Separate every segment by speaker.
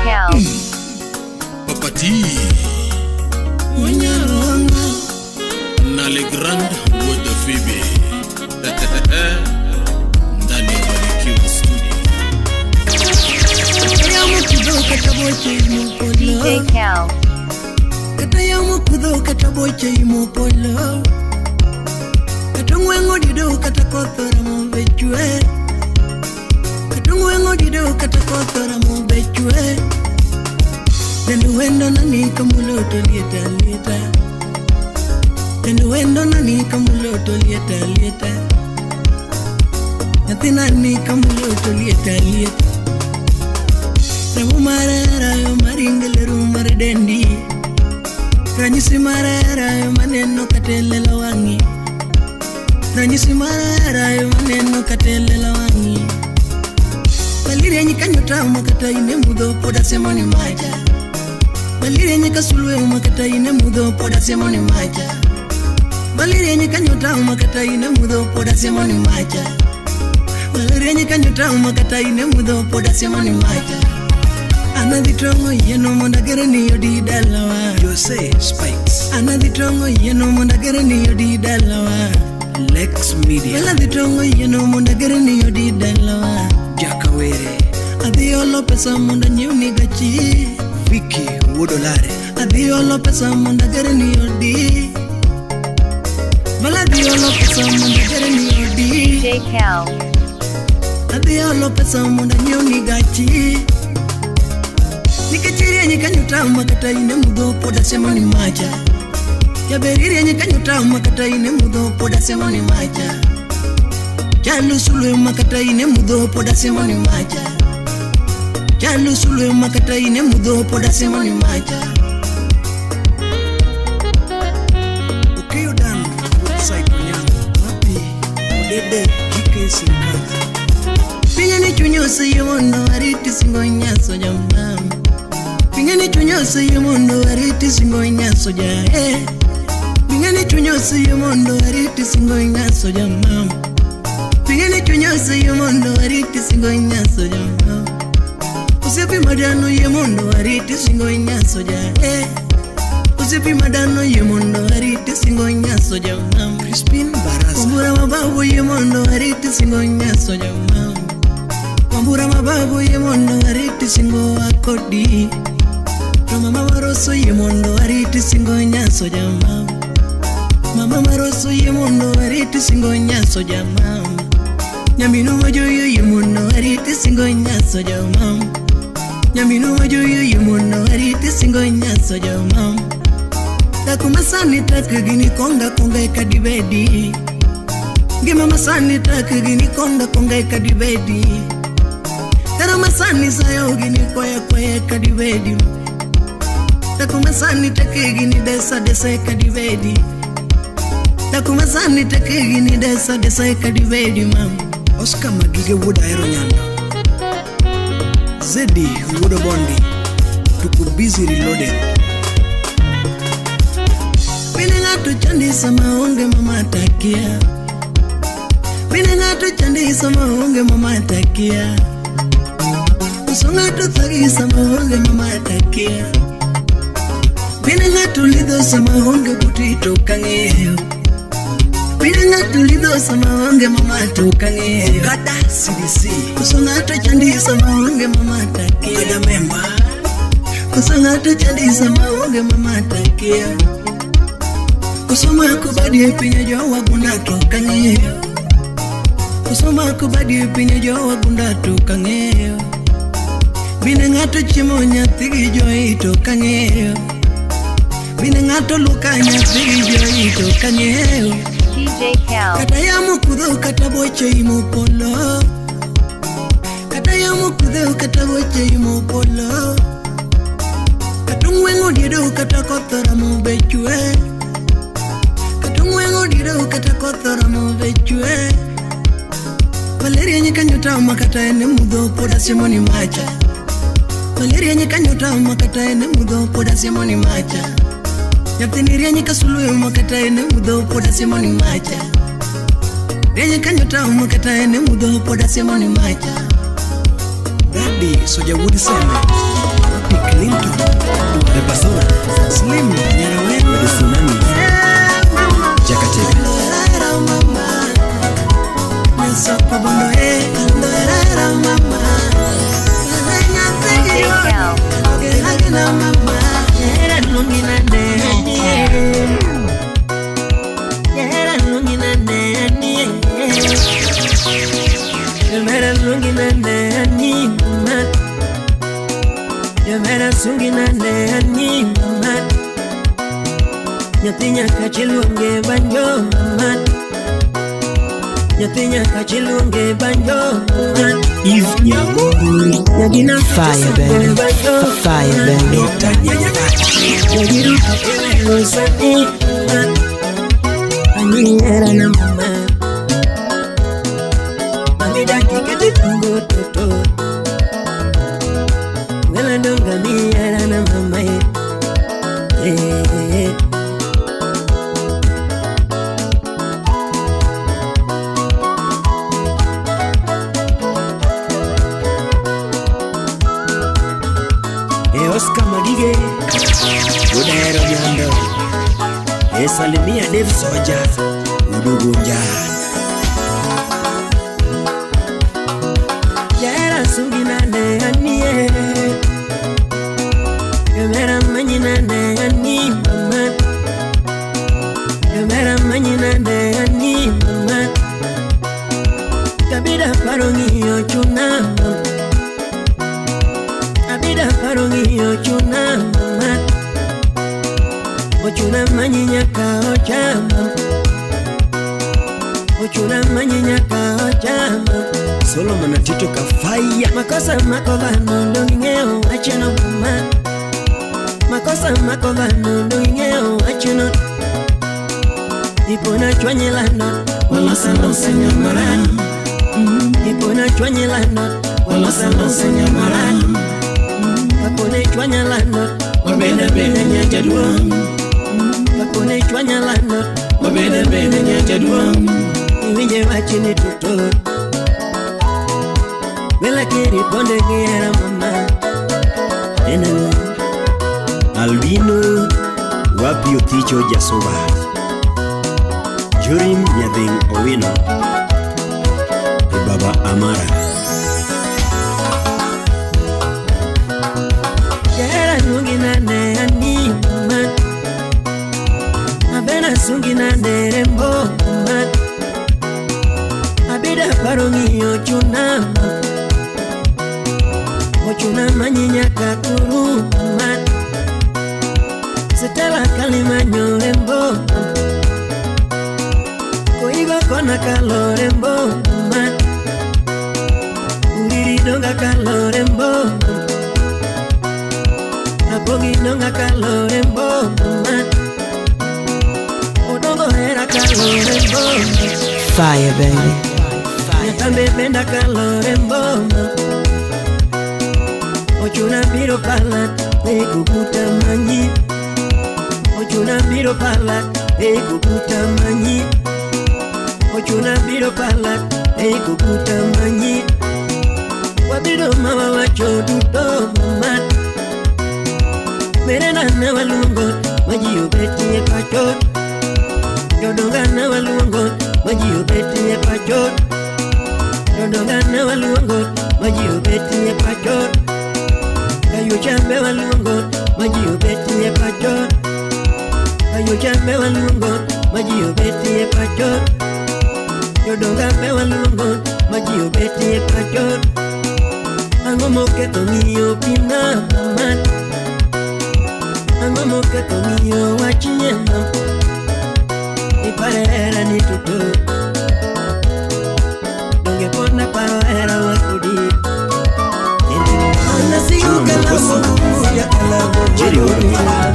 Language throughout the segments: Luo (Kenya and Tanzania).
Speaker 1: Cal.
Speaker 2: Papa T. Na le grand Wod Phoebe. Ndani ya Barikiwa Studio.
Speaker 1: DJ Cal.
Speaker 3: Kata yamo kudho kata boche imo polo. Kata ng'weng'o dido kata koth oramo be chwe. Kata ng'weng'o dido kata koth oramo be chwe. Dend wendo nani kamulo to lieta lieta. Dend wendo nani kamulo to lieta lieta. Nyathina ni kamulo to lieta lieta. Remo mar hera maringo ru mar dendi. Ranyisi mar hera maneno kata e lela wang'i. Ranyisi mar hera maneno kata e lela wang'i. Balirieny kanyo tama kata in e mudho pod asemo ni macha. Balirieny ka sulwe ma kata in e mudho pod asemo ni macha. Balirieny kanyo tama kata in e mudho pod asemo ni macha. Balirieny kanyo tama kata in e mudho pod asemo ni macha. Anadhi tong'o yieno mondo agerni odi dalawa.
Speaker 4: Jose Spikes.
Speaker 3: Anadhi tong'o yieno mondo agerni odi dalawa.
Speaker 4: Lex Media.
Speaker 3: Well, adhi tong'o yieno mondo agerni odi dalawa.
Speaker 4: Jakawere.
Speaker 3: Adhi olo pesa mondo anyiewni gachi.
Speaker 4: Vicky Wuodolare.
Speaker 3: Adhi olo pesa mondo agerni odi. Well, adhi olo pesa mondo agerni odi.
Speaker 1: DJ Cal.
Speaker 3: Adhi olo pesa mondo anyiewni gachi. Nikech irieny kanyo tama kata in e mudho pod asemo ni macha. Jaber irieny kanyo tama kata in e mudho pod asemo ni macha. Chalo sulwe ma kata in e mudho pod asemo ni macha. Chalo sulwe ma kata in e mudho pod asemo ni macha.
Speaker 4: Okeyo Dan Woodside Onyango. Wapi Odede GK Sirikal.
Speaker 3: Pinye ni chuny oseyie mondo ariti singo nyaso jama. Pinye ni chuny oseyie mondo ariti singo nyaso ja eh. Pinye ni chuny oseyie mondo ariti singo nyaso jama. Pinye ni chuny oseyie mondo ariti singo nyaso jama. Osiepe madano yie mondo ariti singo nyaso ja eh. Osiepe madano yie mondo ariti singo nyaso jama.
Speaker 4: Crispin Baraza.
Speaker 3: Wambura mababu yie mondo ariti singo nyaso jama. Wambura mababu yie mondo ariti singo akodi. To mama maroso yie mondo ariti singo nyaso jama. Mama maroso yie mondo ariti singo nyaso jama. Nyaminu majoyo yie mondo ariti singo nyaso jama. Nyaminu majoyo yie mondo ariti singo nyaso jama. Dak masani tak gini konga konga e kadibedi. Ngima masani tak gini konga konga e kadibedi. Hera masani sayo gini kwaya kwaya e kadibedi. Dak masani tak gini desa desa e kadibedi. Dak masani tak gini desa desa e kadibedi mam.
Speaker 4: Oscar Magige Wuod Ahero Nyando. Zedi Wuod Obondi. Tuko busy reloaded.
Speaker 3: Mine ng'ato chandi sama onge mama takia. Mine ng'ato chandi sama onge mama takia. Uso ng'ato thagi sama onge mama takia. Mine ng'ato lidho sama onge buti to kang'eyo. Mine ng'ato lidho sama onge mama to kang'eyo.
Speaker 4: Ogada CDC.
Speaker 3: Uso ng'ato chandi sama onge mama takia.
Speaker 4: Ogada member.
Speaker 3: Uso ng'ato chandi sama onge mama takia. Koso mako badi e piny jowa gunda to kang'eyo. Koso mako badi e piny jowa gunda to kang'eyo. Bine ng'ato chiemo nyathi gi joi to kang'eyo. Bine ng'ato luka nyathi gi joi to kang'eyo.
Speaker 1: DJ Cal.
Speaker 3: Kata yamo kudho kata boche imo polo. Kata yamo kudho kata boche imo polo. Kata ong'weng'o diedo kata koth oramo be chwe. Kata ong'weng'o diedo kata koth oramo be chwe. Valeria kanyo tama kata en e mudho pod asiemo ni macha. Valeria kanyo tama kata en e mudho pod asiemo ni macha. Nyathini rieny ka sulwe ma kata en e mudho pod asiemo ni macha. Rieny kanyo tama kata en e mudho pod asiemo ni macha.
Speaker 4: Daddy Soja Wuod Sembe. Clinton, The Persona, Slim Nyarawendo, The Tsunami, Jakateka.
Speaker 1: DJ Cal.
Speaker 3: Nyathi nyaka chiluonge banjo mama. Nyathi nyaka chiluonge banjo mama.
Speaker 4: Eve Nyango,
Speaker 3: Nyagina
Speaker 5: Fire, baby. Fire, baby.
Speaker 4: Dr. Nyanyakach, E Oscar Magige, Odahero Nyando, E Salimia Dave Soja, Udugunja.
Speaker 3: Jahera sunginane anie, Jahera manyinane ani mama, Jahera manyinane ani mama, Kabida parongi ochuna, Abida parongi ochuna mama, Ochuna manyinyaka ochama, Ochuna manyinyaka ochama.
Speaker 4: Solomon Atito Kafaya,
Speaker 3: Makosa mako dhano dong'ing'eyo wachno mama. Makosa mako dhano dong'ing'eyo wachno. Ipona chwanye lano, walosa losa nyamaran. Ipona chwanye lano, walosa losa nyamaran. Kapone chwanya lano,
Speaker 2: Wabeda beda nyacha duong',
Speaker 3: kapone chwanya lano,
Speaker 2: wabeda beda nyacha duong',
Speaker 3: iwinje wachni toto. Wela kiri ponde gi hera mama. Eneno.
Speaker 4: Albino Wapi Othicho Jasuba, Jorim Nyadhing Owino, E Baba Amara.
Speaker 3: Jahera nunginane ani mama. Abena sunginane rembo mama. Abida paro ng'iyo chuna mama. Ochuna manyinyaka kuru mama. Sitela kalimanyo rembo mama. Koigo kona kalo rembo mama. Uriri donga kalo rembo mama. Apogi donga kalo rembo mama. Odongo hera kalo rembo mama.
Speaker 5: Fire, baby.
Speaker 3: Nyatambe benda kalo rembo mama. Ochuna biro pala ekukuta manyi. Ochuna biro pala ekukuta manyi. Ochuna biro pala ekukuta manyi. Wabiro mawa wacho duto mama. Merena na waluongo maji obetie pacho. Jodonga na waluongo maji obetie pacho. Jodonga na waluongo maji obetie pacho. Kayo chambe waluongo maji obetie pacho. Kayo chambe waluongo maji obetie pacho. Jodonga be waluongo maji obetie pacho. Ang'o moketho ng'iyo pina mama. Ang'o moketho ng'iyo wach nyema. Ipare hera ni toto. Donge pod naparo hera wa kodi.
Speaker 4: Jerry Odumala,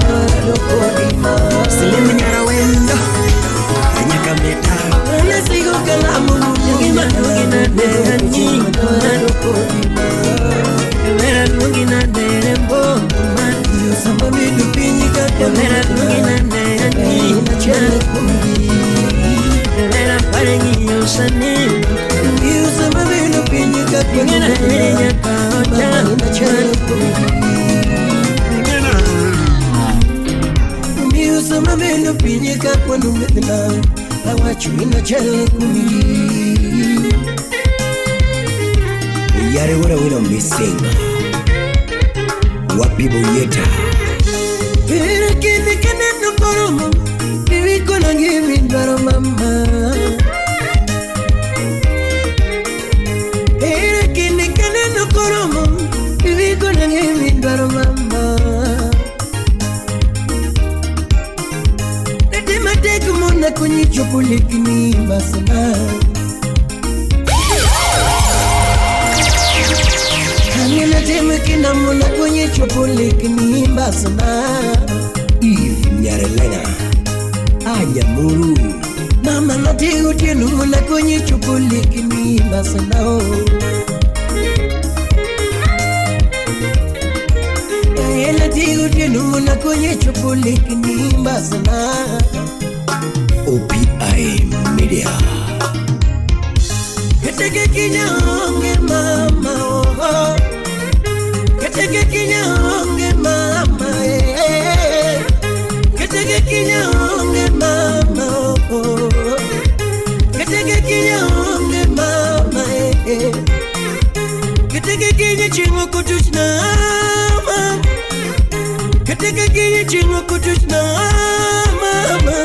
Speaker 4: Slim Nyarawendo, Nyakameta,
Speaker 3: sama bedo piny ka kwano gwethna awacho inachiel kuomgi.
Speaker 4: Yare wora wina missing. Wapi Boyeta?
Speaker 3: Pero kinde kaneno koromo Iwikona gimi dwaro mama. Pero kinde kaneno koromo Iwikona gimi dwaro mama. Natema tek mondo akonyi chopo lekni mbasana. Ang'e kinda mondo akonyi chopo lekni mbasana.
Speaker 4: Eve Nyarelena. Anyamuru.
Speaker 3: Mama natigo otieno mondo akonyi chopo lekni mbasana oh. Ang'e natigo otieno mondo akonyi chopo lekni mbasana.
Speaker 4: OPI Media.
Speaker 3: Keteke kinyonge mama oh. Keteke kinyonge mama eh. Keteke kinyonge mama oh. Keteke kinyonge mama eh. Keteke kinye chingo kutuchna mama. Keteke kinye chingo kutuchna mama.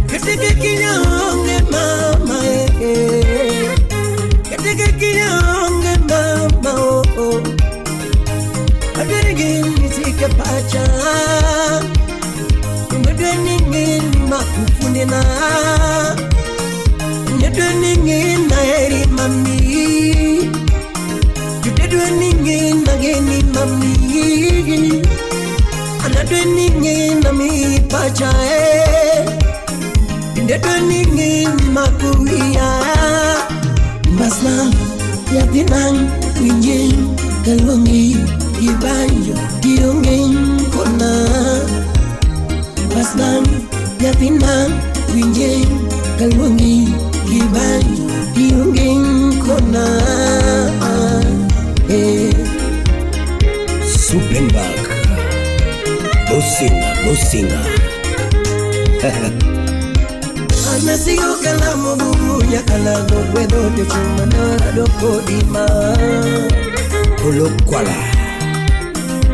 Speaker 3: Keteke kinyonge mama eh. Keteke kinyonge mama oh. Adweningin nisike pacha. Adweningin makufundina. Adweningin naeri mami. Adweningin nageni mami. Adweningin nami pacha eh. Adweningin makuia. Mbasna yatinang winjin kaluongi gibanjo gionge kona. Mbasna yatinang winjin kaluongi gibanjo gionge kona. Eh.
Speaker 4: Suppenberg. Bosinga, Bosinga.
Speaker 3: Anasigo kalamu bumu nyakalago gwedo de chuma doko dima.
Speaker 4: Kolokwala.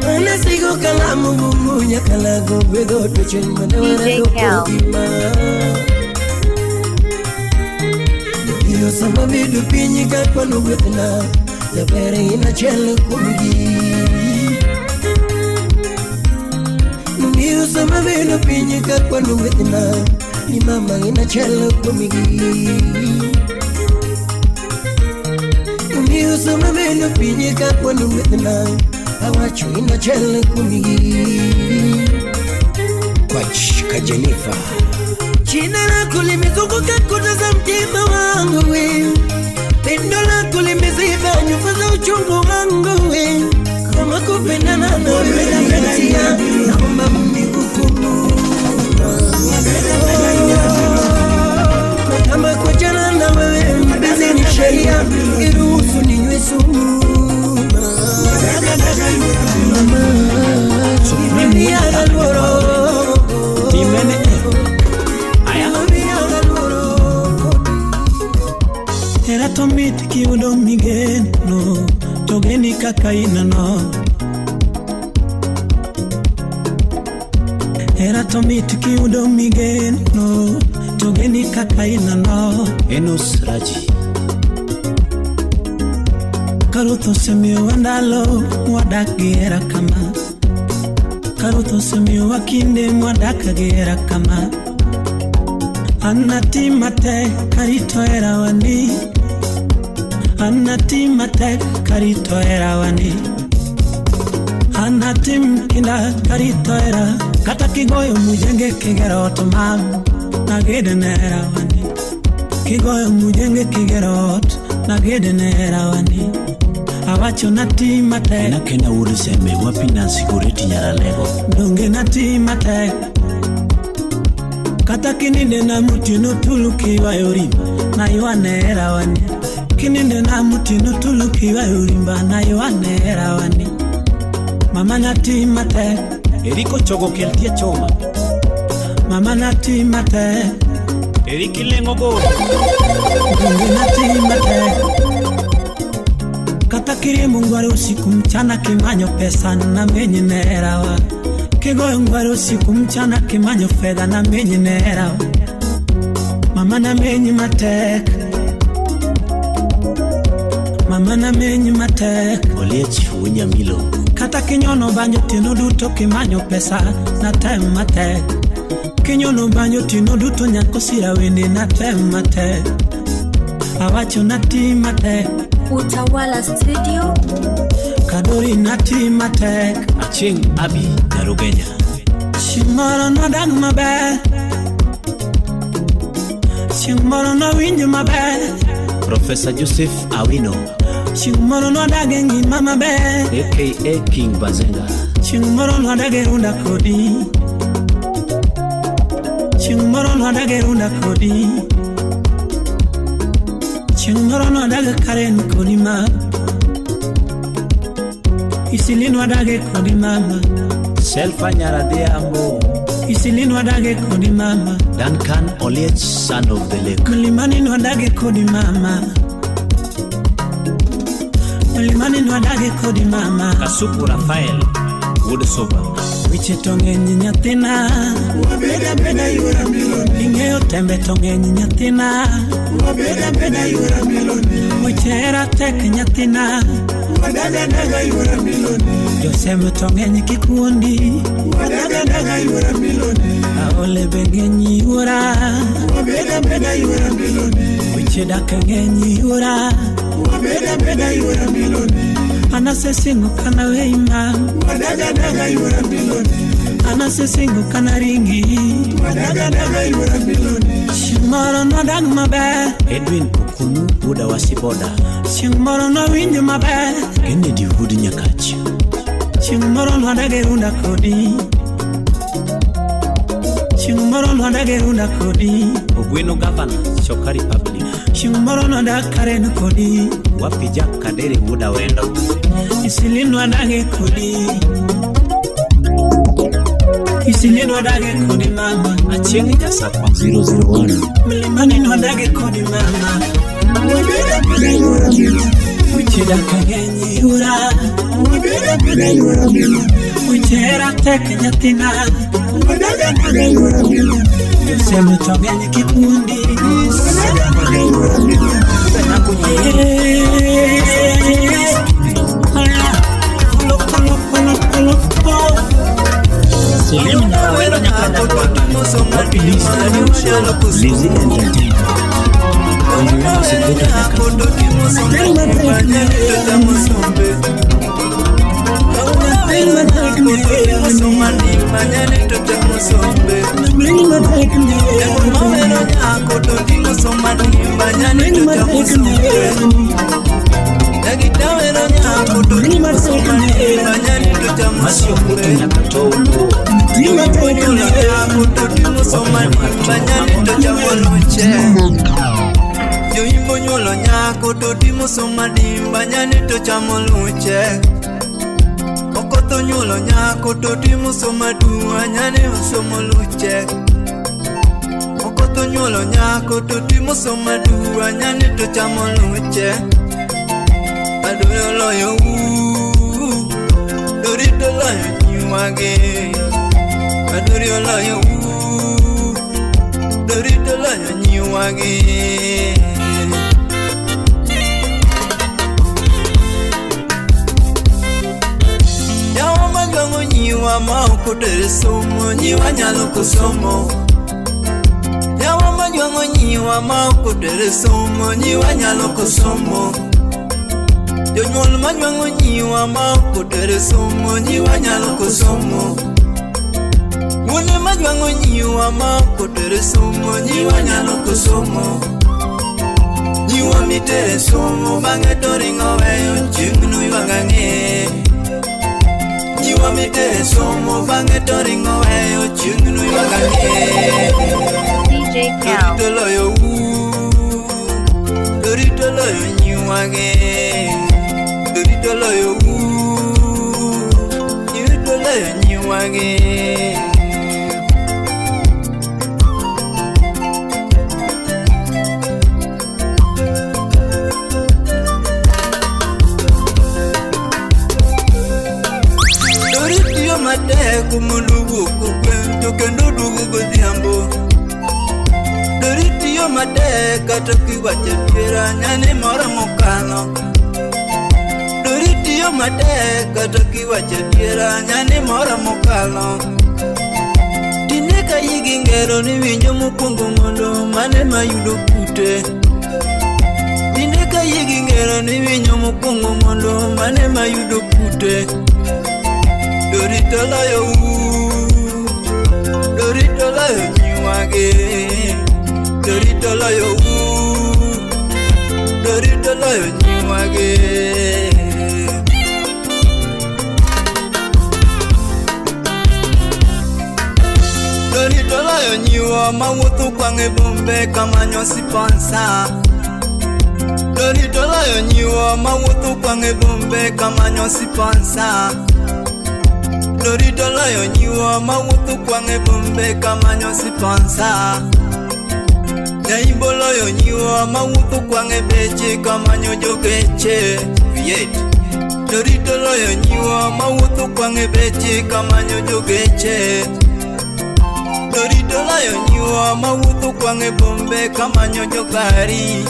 Speaker 3: Anasigo kalamu bumu nyakalago gwedo de chuma doko dima. Iyo sama bedo piny ka kwano gwethna jaber in achiel kuomgi. Iyo sama bedo piny ka kwano gwethna ni mama in achiel kuomgi. Iyo sama bedo piny ka kwano gwethna awacho in achiel kuomgi.
Speaker 4: Kwach ka Jennifer.
Speaker 3: Jina lako limezunguka kuta za mtima wangu we. Pendo lako limeziba nyufa za uchungu wangu we. Kama kupendana na wewe naomba mnihukumu. Kama kuachana na wewe mpenzi ni sheria, iruhusu ninywe sumu.
Speaker 2: Supreme Timene Aya. Hera to mit kiyudo migeno to geni kaka ineno. Hera to mit kiyudo migeno to geni kaka ineno.
Speaker 4: Enos Raji.
Speaker 2: Karuth osemiyowa ndalo mwadak gi hera kama. Karuth osemiyowa kinde mwadak gi hera kama. An natim matek karito herawani. An natim matek karito herawani. An natim kinda karito hera. Kata kigoyo mujenge kigero ot mam nagede ne herawani. Kigoyo mujenge kigero ot nagede ne herawani. Awacho natim matek.
Speaker 4: Nakena wuod Seme wapi Nancy Goreti Nyaralego.
Speaker 2: Donge natim matek. Kata kininde na mutino tulu kiwayo rimba na ywane herawani. Kininde na mutino tulu kiwayo rimba na ywane herawani. Mama natim matek.
Speaker 4: Eriko chogo kel tie choma.
Speaker 2: Mama nati matek.
Speaker 6: Eriki Lengo Go.
Speaker 2: Donge nati matek. Kata kiriembo ngware usiku mchana kimanyo pesa na menyi nerawa. Kigoyo ngware usiku mchana kimanyo fedha na menyi nerawa. Mama na menyi matek. Mama na menyi matek.
Speaker 4: Oliech Wunyamilo.
Speaker 2: Kata kinyono banjo otieno duto kimanyo pesa na tem matek. Kinyono banjo otieno duto nyako sira wende na tem matek. Awacho nati matek.
Speaker 1: Utawala Studio.
Speaker 2: Kadori nati matek.
Speaker 6: Achieng' Abi Nyarugenya.
Speaker 2: Chieng' moro nodag maber. Chieng' moro nowinj maber.
Speaker 6: Professor Joseph Awino.
Speaker 2: Chieng' moro nodag e ngima maber.
Speaker 6: AKA King Bazenga.
Speaker 2: Chieng' moro nodag e runda kodi. Chieng' moro nodag e runda kodi. Chieng' moro nodag Karen kodi ma. Isili nodag kodi mama.
Speaker 6: Selfa Nyaradhiambo.
Speaker 2: Isili nodag kodi mama.
Speaker 6: Duncan Oliech, son of the lake.
Speaker 2: Mlimani nodag kodi mama. Mlimani nodag kodi mama.
Speaker 6: Kasuku Rafael, Wuod Soba.
Speaker 2: Weche to ng'eny nyathina.
Speaker 3: Wabeda beda yuora miloni.
Speaker 2: Ing'eyo tembe to ng'eny nyathina.
Speaker 3: Wabeda beda yuora miloni.
Speaker 2: Weche hera tek nyathina.
Speaker 3: Wadaga daga yuora miloni.
Speaker 2: Josem to ng'eny kik wuondi.
Speaker 3: Wadaga daga yuora miloni.
Speaker 2: Aole be ng'eny yuora.
Speaker 3: Wabeda beda yuora miloni.
Speaker 2: Weche dak ng'eny yuora.
Speaker 3: Wabeda beda yuora miloni.
Speaker 2: Anasesingo kana weima.
Speaker 3: Wadaga daga yuora miloni.
Speaker 2: Anasesingo kana ringi.
Speaker 3: Wadaga daga yuora miloni.
Speaker 2: Chieng' moro nodag maber.
Speaker 6: Edwin Okumu, Wuod Awasi Boda.
Speaker 2: Chieng' moro nowinj maber.
Speaker 6: Kennedy Wuod Nyakach.
Speaker 2: Chieng' moro nodag e runda kodi. Chieng' moro nodag e runda kodi.
Speaker 6: Ogweno Gavana, Choka Republic.
Speaker 2: Chieng' moro nodag Karen kodi.
Speaker 6: Wapi Jack Kadere Wuod Awendo.
Speaker 2: Isili nodag kodi. Isili nodag kodi mama.
Speaker 6: Achieng' Jasakwa.
Speaker 4: 001.
Speaker 2: Mlimani nodag kodi mama.
Speaker 3: Wabeda beda yuora miloni.
Speaker 2: Weche dak ng'eny yuora.
Speaker 3: Wabeda beda yuora miloni.
Speaker 2: Weche hera tek nyathina.
Speaker 3: Wadaga daga yuora miloni.
Speaker 2: Josem to ng'eny kik wuondi.
Speaker 3: Wadaga daga yuora miloni.
Speaker 6: Salim Nyawendo Nyakanyakwa. Wapi Liz?
Speaker 4: Lizzy Entertainment. Wengi Segeto Nyaka.
Speaker 6: Masi Okutu Nyakatolo.
Speaker 7: Joimbo nyuolo nyako to timo somo dimba nyani to chamo luche. Okoth onyuolo nyako to timo somo aduwa nyani osomo luche. Okoth onyuolo nyako to timo somo aduwa nyani to chamo luche. Adore oloyo uu, Dorito oloyo nyiwagi. Adore oloyo uu, Dorito oloyo nyiwagi. Yawa majwang'o nyiwa ma ok otere somo, nyiwa nyalo kosomo. Yawa majwang'o nyiwa ma ok otere somo, nyiwa nyalo kosomo. Jonyuol majwang'o nyiwa ma ok otere somo, nyiwa nyalo kosomo. Wuone majwang'o nyiwa ma ok otere somo, nyiwa nyalo kosomo. Nyiwa mitere somo bang'e to ringo weyo chieng' noywag ang'e. Nyiwa mitere somo bang'e to ringo weyo chieng' noywag ang'e.
Speaker 1: DJ Cal.
Speaker 7: Dorito loyo uu, Dorito loyo nyiwagi. Dorito loyo uu, Dorito loyo nyiwagi. matek kata kiwacho adiera nyani moro mokalo. Dori tiyo matek kata kiwacho adiera nyani moro mokalo. Tinde ka yigi ngero ni winjo mokwongo mondo mane mayudo kute. Tinde ka yigi ngero ni winjo mokwongo mondo mane mayudo kute. Dori to loyo u, Dori to loyo nyiwage. Dori to loyo u, Dori to loyo nyiwage. Dori to loyo nyiwa mawuotho kwang'e bombe kamanyo siponsa. Dori to loyo nyiwa mawuotho kwang'e bombe kamanyo siponsa. Dori to loyo nyiwa mawuotho kwang'e bombe kamanyo siponsa. Nyaimbo loyo nyiwa mawuotho kwang'e beche kamanyo jogeche Viet. Dori to loyo nyiwa mawuotho kwang'e beche kamanyo jogeche. Dori to loyo nyiwa mawuotho kwang'e bombe kamanyo jogari.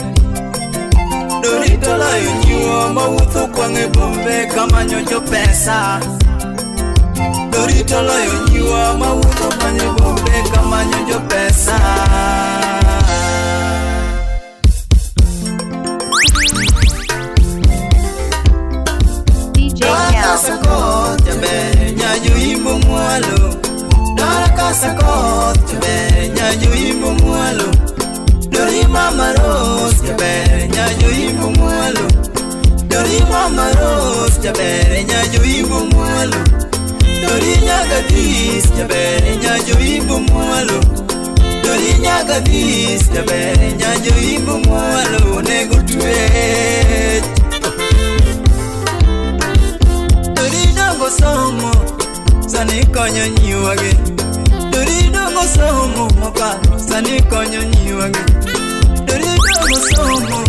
Speaker 7: Dori to loyo nyiwa mawuotho kwang'e bombe kamanyo jopesa. Dori to loyo nyiwa mawuotho kwang'e bombe kamanyo jopesa.
Speaker 1: DJ Cal.
Speaker 7: Sakoth jaber nyajo imbo mwalo. Dara ka sakoth jaber nyajo imbo mwalo. Dori mama Rose jaber nyajo imbo mwalo. Dori mama Rose jaber nyajo imbo mwalo. Dori nyaga dis jaber nyajo imbo mwalo. Dori nyaga dis jaber nyajo imbo mwalo. Onego twech. Dori dongo somo sani konyo nyiwage. Dori dongo somo mokalo sani konyo nyiwage. Dori dongo somo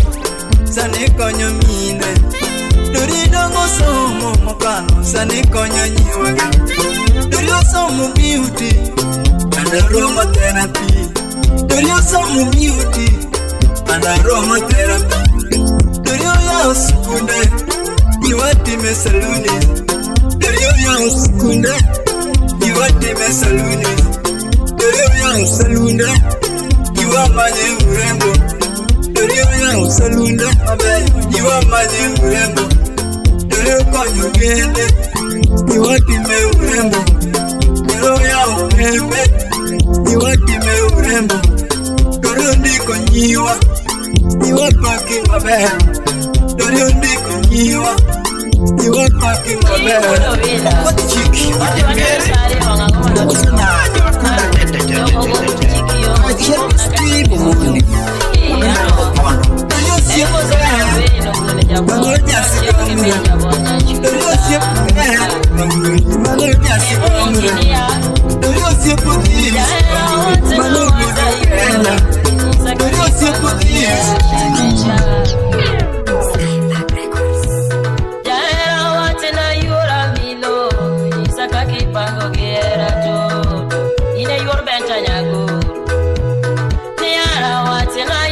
Speaker 7: sani konyo mine. Dori dongo somo mokalo sani konyo nyiwage. Dori osomo beauty and aromatherapy. Dori osomo beauty and aromatherapy. Dori oyawo skunde iwatime saluni. Dori oyawo skunde iwatime saluni. Dori oyawo salunde iwamanye urembo. Dori oyawo salunde maber iwamanye urembo. Dori okonyo gende iwatime urembo. Dori oyawo hembe iwatime urembo. Dori ondiko nyiwa iwapaki maber. Dori ondiko nyiwa iwapaki maber. Chiki
Speaker 8: Ine yor benta nyago. Ni ara wate na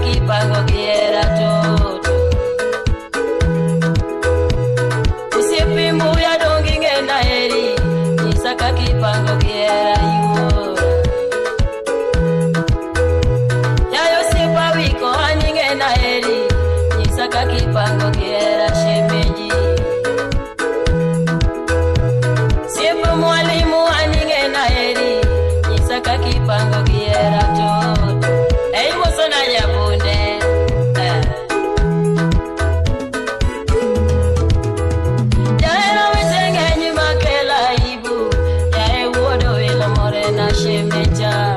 Speaker 8: kaka ipango gi hera toto. Osiepe mbuya donge ing'e heri, nyisa kaka ipango gi hera iwuora. Yaye osiepa wiko an ing'e heri, nyisa kaka ipango gi hera shemeji. Osiepe mwalimu an ing'e heri, nyisa kaka ipango gi hera toto. Ei mosona jabunde. Jahera weche ng'eny makelo aibu, yaye wuod owilo morena shemeja.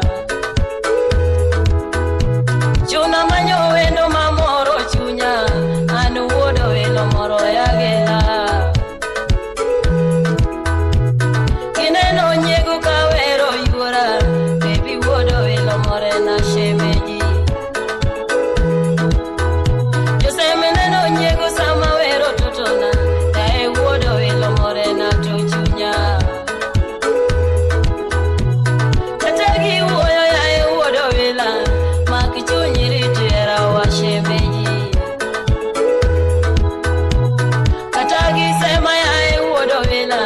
Speaker 8: Chuna manyo wendo mamoro chunya, an wuod owilo moro yagela. Kineno nyiego kawero yuora, baby wuod owilo morena shemeji. Joseme neno nyiego sama wero totona, yaye wuod owilo morena to chunya. Kata giwuoyo yaye wuod owila, mak chunyi rit hera wa shemeji. Kata gisema yaye wuod owila,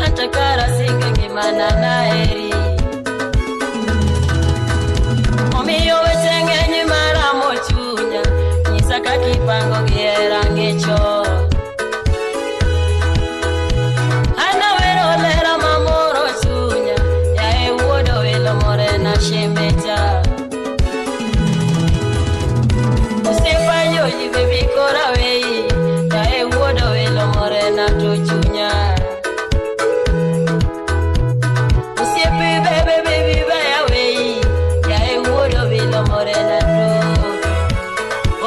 Speaker 8: hata kara singe ngimana naheri. Omiyo weche ng'eny maramo chunya, nyisa kaka ipango gi hera ng'icho. An awero lera mamoro chunya, yaye wuod owilo morena shemeja. Osiepa Joji baby kora weyi, yaye wuod owilo morena to chunya. Osiepe bebe baby beya weyi, yaye wuod owilo morena to.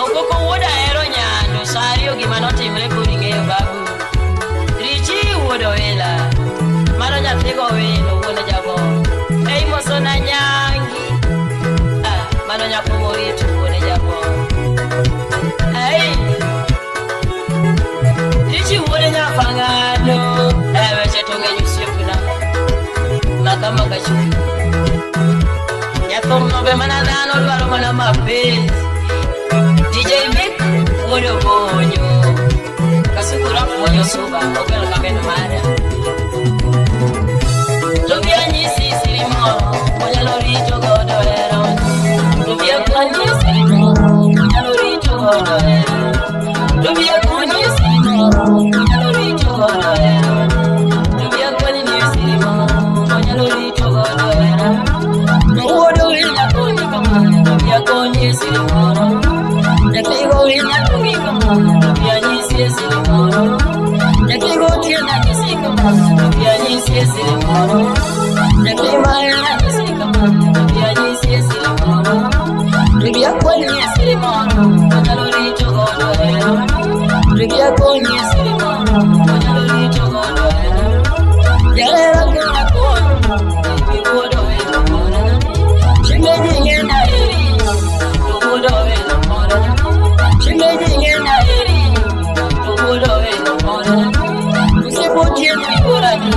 Speaker 8: Okoko wuod ahero nyando, sa ariyo gima notimre koro ing'eyo babu. Richi wuod owila, mano nyathi go wilo wuon jabo. Ei mosona nyangi, ah, mano nyako morito wuon jabo. Ei, Richi wuod nyafang'ado, eh, weche to ng'eny osiepna. Maka maka chuny. Nyathum no be mana dhano dwaro mana mapenzi. DJ Mick wuod Obonyo. Kasukura puonjo suba, ogwelo kameno mara. Tobia nyisi siri moro, onyalo rito godo hera. Tobia konyi siri moro, onyalo rito godo hera. Tobia konyi siri moro, onyalo rito godo hera. Tobia konyi siri moro, onyalo rito godo hera. Wuod owila konyi kamano, tobia konyi siri moro. Nyathi owila konyi kamano, tobia nyisi siri moro. Nyathi gotieno nyisi kamano, tobia nyisi siri moro. Nyathi mahera nyisi kamano, tobia nyisi siri moro. Tobia konyi siri moro, onyalo rito godo hera. Tobia konyi siri moro, onyalo rito godo hera. Jahera kena konyi, baby wuod owilo morena. Shemeji ng'e heri, to wuod owilo morena. Shemeji ng'e heri, to wuod owilo morena. Osiepo otieno yuorani,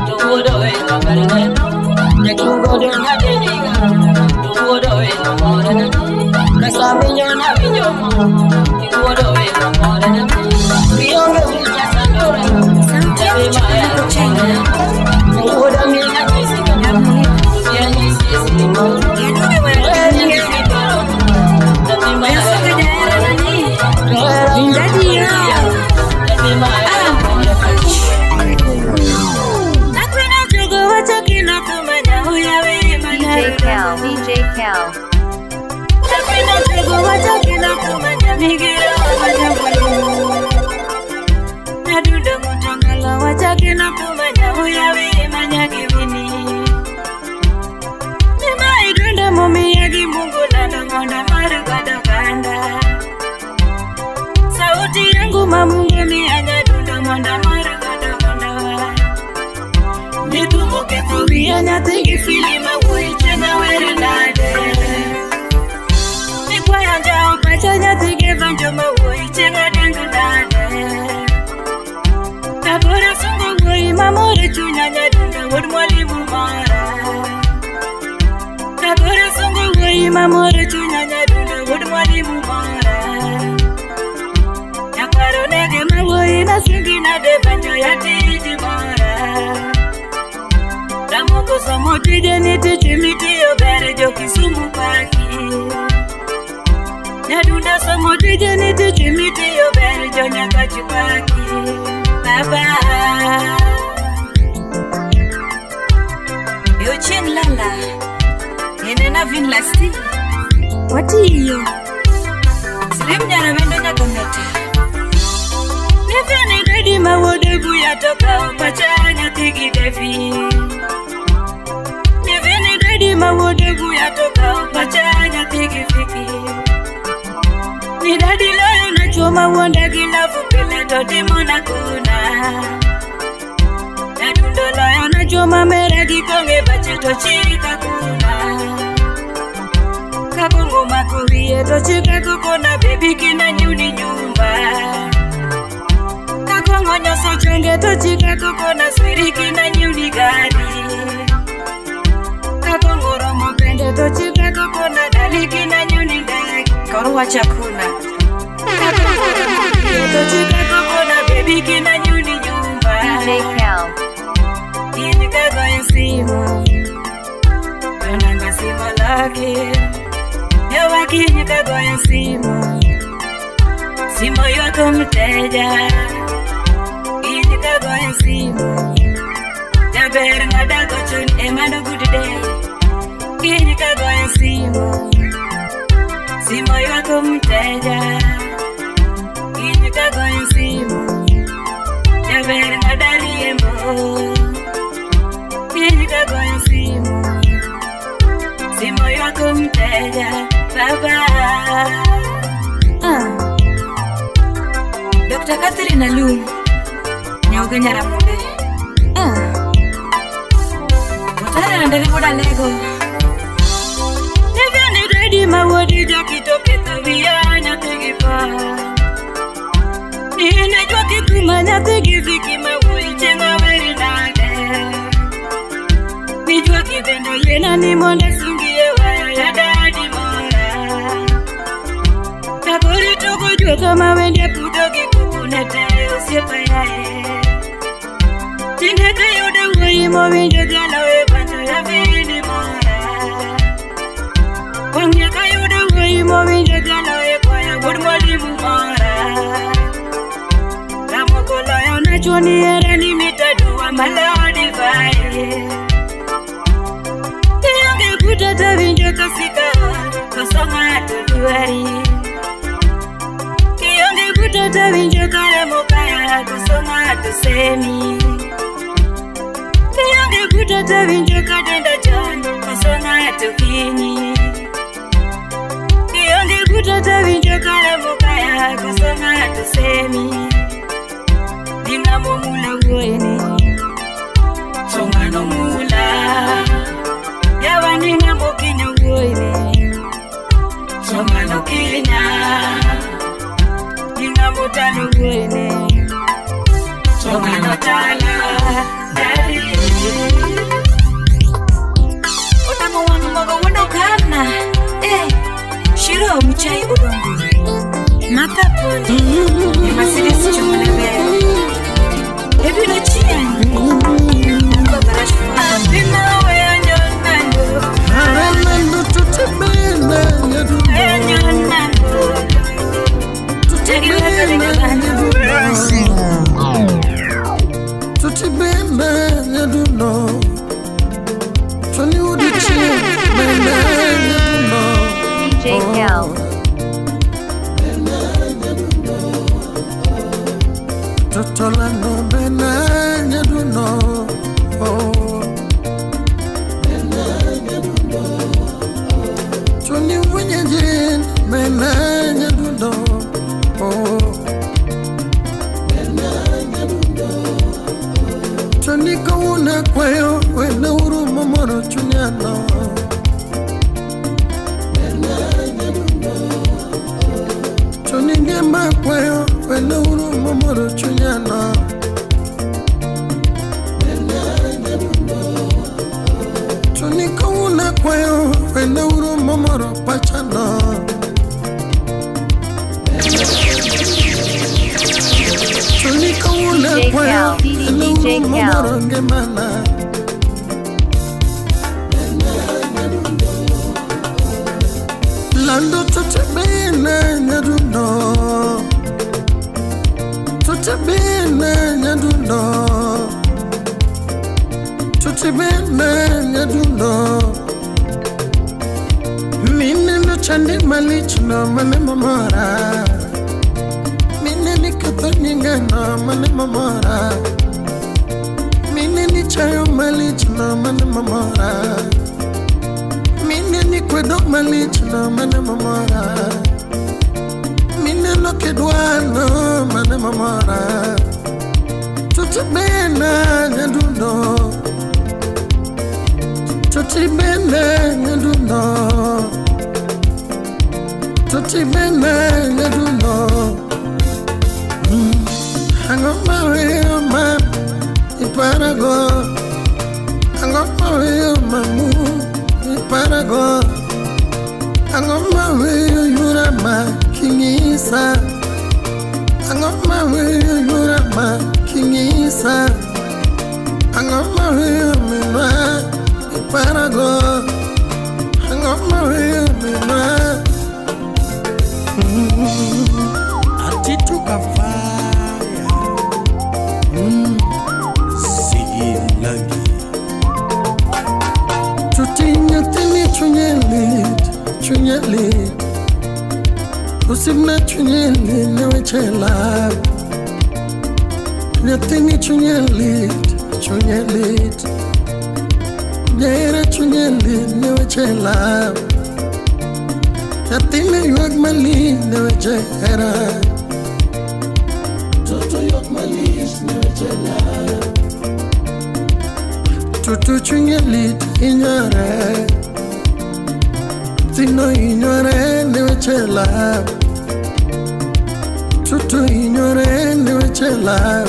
Speaker 8: to wuod owilo morena. Jatugo dong' adeniga, to wuod owilo morena. Kasaminyo nawinjo moro, wuod owilo morena. Ionge bucha sandora, nyathi mahero morena. Wuod amina nyisi kamano, tobia nyisi siri moro. Nyisi moro, nyathi mahero morena. Nyathi mahero morena.
Speaker 1: DJ Cal, DJ Cal.
Speaker 9: Sauti yangu mamungu mianya monda marugodo gondo. Nitumbuke kulia nyathi filima wuiche na were nade. Nikwaya njao pacha nyathi gevanjo mawuiche na dengu nade. Tabora sungu ngoi mamore chunya nyadunda wuod mwalimu mara. Tabora sungu ngoi mamore chunya nyadunda wuod mwalimu. na singi na de banjo ya tiji mora. Ramoko somo tije ni tich mitiyo ber jo Kisumu paki. Nyadunda somo tije ni tich mitiyo ber jo Nyakach paki. Baba Yo chieng' lala enena vin lasti watiyo Slim nyarawendo nyaka mete. Neveni dedi mawuode buya to kawo pacha nyathi gi Devi. Neveni dedi mawuode buya to kawo pacha nyathi gi Viki. Ni dadi loyo na chuo mawuonda gi lavu pile to timo na kuna. Nyadundo loyo na chuo mamera gi kong'e bache to chika kuna. Kakongo mako wiye to chika kukuna baby kina nyuni nyumba. Kakongo nyoso chonge to chika kukuna swiri kina nyuni gari. Kakongo romo pende to chika kukuna dali kina nyuni ndege. Korwa chakuna. Kakongo romo wiye to chika kukuna baby kina nyuni nyumba.
Speaker 1: DJ Cal.
Speaker 9: Inikagoyo simu Nanga simu lake. Yawa kinikagoyo simu Simu yako mteja. Inikagoyo simu Jaber ng'adago chon emano good day. Kinikagoyo simu Simu yako mteja. Kinikagoyo simu Jaber ng'adariembo. Kinikagoyo simu Simu yako mteja. Baba. Dr. Catherine Alum Nyauga Nyaramunde. Otara na ndege boda lego. Neveni dedi mawuodi jakito ketho wiya nyathi gi pa. Ninajua kikuma nyathi gi Viki mawuoyi chieng' aweri nade. Nijua kibendo yiena ni mondo asungie waya ya dadi mora. Kakori tugo juoka mawende pudho gi kuku ne te osiepa yaye. Tinde kayudo wuoyi mowinjo dhialo e banjo ya vini mora. Wang'e kayudo wuoyi mowinjo dhialo e kwaya wuod mwalimu mora. Ramoko loyo na chuo ni hera ni mitaduwa malo divai. Kionge buta to winjo kosika koso ng'ato dwari. Kionge buta to winjo karemo kaya koso ng'ato semi. Kionge buta to winjo kadenda chon koso ng'ato kinyi. Kionge buta to winjo karemo kaya koso ng'ato semi. Ning'amo mula wuoyini to ng'ano mula. Yawa ning'amo kinyo wuoyini to ng'ano kinya. Ning'amo talo wuoyini to ng'ano tala. Dadi
Speaker 10: Otamo wang' mogo wuondo kana. Shiro mchai odongo. Martha Pole. Mercedes Chumlebe. Ebiro chieng'.
Speaker 9: Apima weyo nyonando.
Speaker 3: Anando tutebena nyadundo.
Speaker 9: Nyonando.
Speaker 3: Tutebena nyadundo. Tutebena nyadundo. Tony udichi bena nyadundo.
Speaker 1: DJ Cal.
Speaker 3: Totolano bena nyadundo. Tony winyejen bena nyadundo. Tony kawuna kwayo wena urumo moro chunyano. Tony ngema kwayo wena urumo moro chunyano. Tony kawuna kwayo wena urumo moro pachano. Tony
Speaker 1: DJ Cal, DJ Cal.
Speaker 11: Lando tutebene nyadundo, tutebene nyadundo, tutebene nyadundo. Mine no chandi malich no mane mamora, mine ni katanyinga no mane mamora, mine ni chayo malich no mane mamora. Mine ni kwedo malich no mane mamora, mine no kedwa no mane mamora. Tutibena nyadundo, tutibena nyadundo, tutibena nyadundo. Ango mawe ma iparago, ango mawe mamu iparago, ango mawe yura ma kingisa, ango mawe yura ma kingisa, ango mawe minwa iparago, ango mawe minwa.
Speaker 6: Atituka fire. Sigi langi.
Speaker 11: Tutinya tini chunyelit, chunyelit. Usimna chunyelit newechela. Nyatini chunyelit, chunyelit. Nyera chunyelit newechela. Nyatini yuag mali newechera. Toto yuag mali newechela. Tutu chunyelit inyore, tino inyore newechela. Tutu inyore newechela.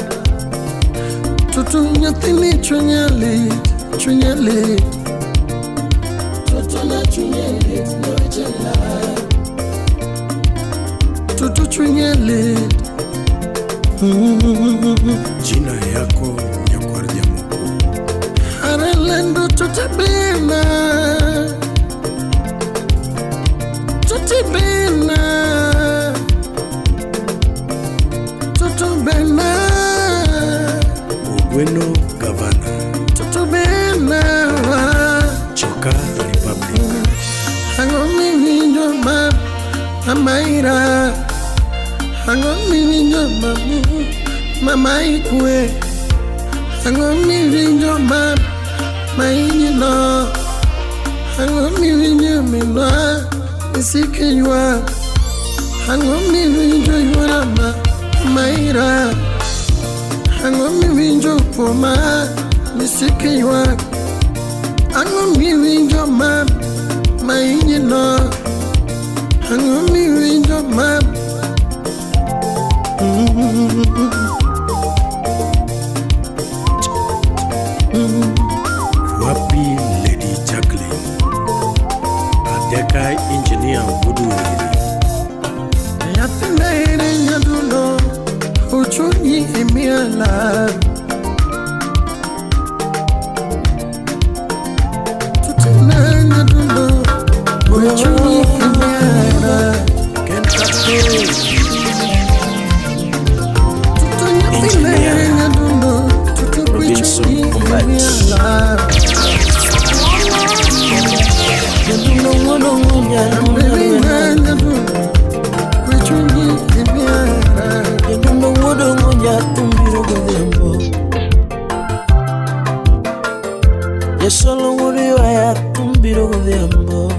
Speaker 11: Tutu nyatini chunyelit, chunyelit. Tutu na chunyelit newechela. Tutu chunyelit.
Speaker 6: Jina yako nyakwarja mkuu.
Speaker 11: Arelendo tutibina, tutibina, tutubena.
Speaker 6: Ogweno Gavana,
Speaker 11: tutubena.
Speaker 6: Choka Republic.
Speaker 11: Ango miwinjo ma amaira, ango miwinjo mamu mama ikwe, ango miwinjo ma mainino, ango miwinjo minwa isikinywa, ango miwinjo yura ma maira, ango miwinjo poma misikinywa, ango miwinjo ma mainino, ango miwinjo ma.
Speaker 6: Wapi Lady Jacqueline, Adeka Engineer Wudu.
Speaker 11: Nyathine nyadundo ochunyi imiela, tutine nyadundo ochunyi imiela.
Speaker 6: Engineer Robinson Ombati.
Speaker 12: Solo murió tumbiro godhiambo.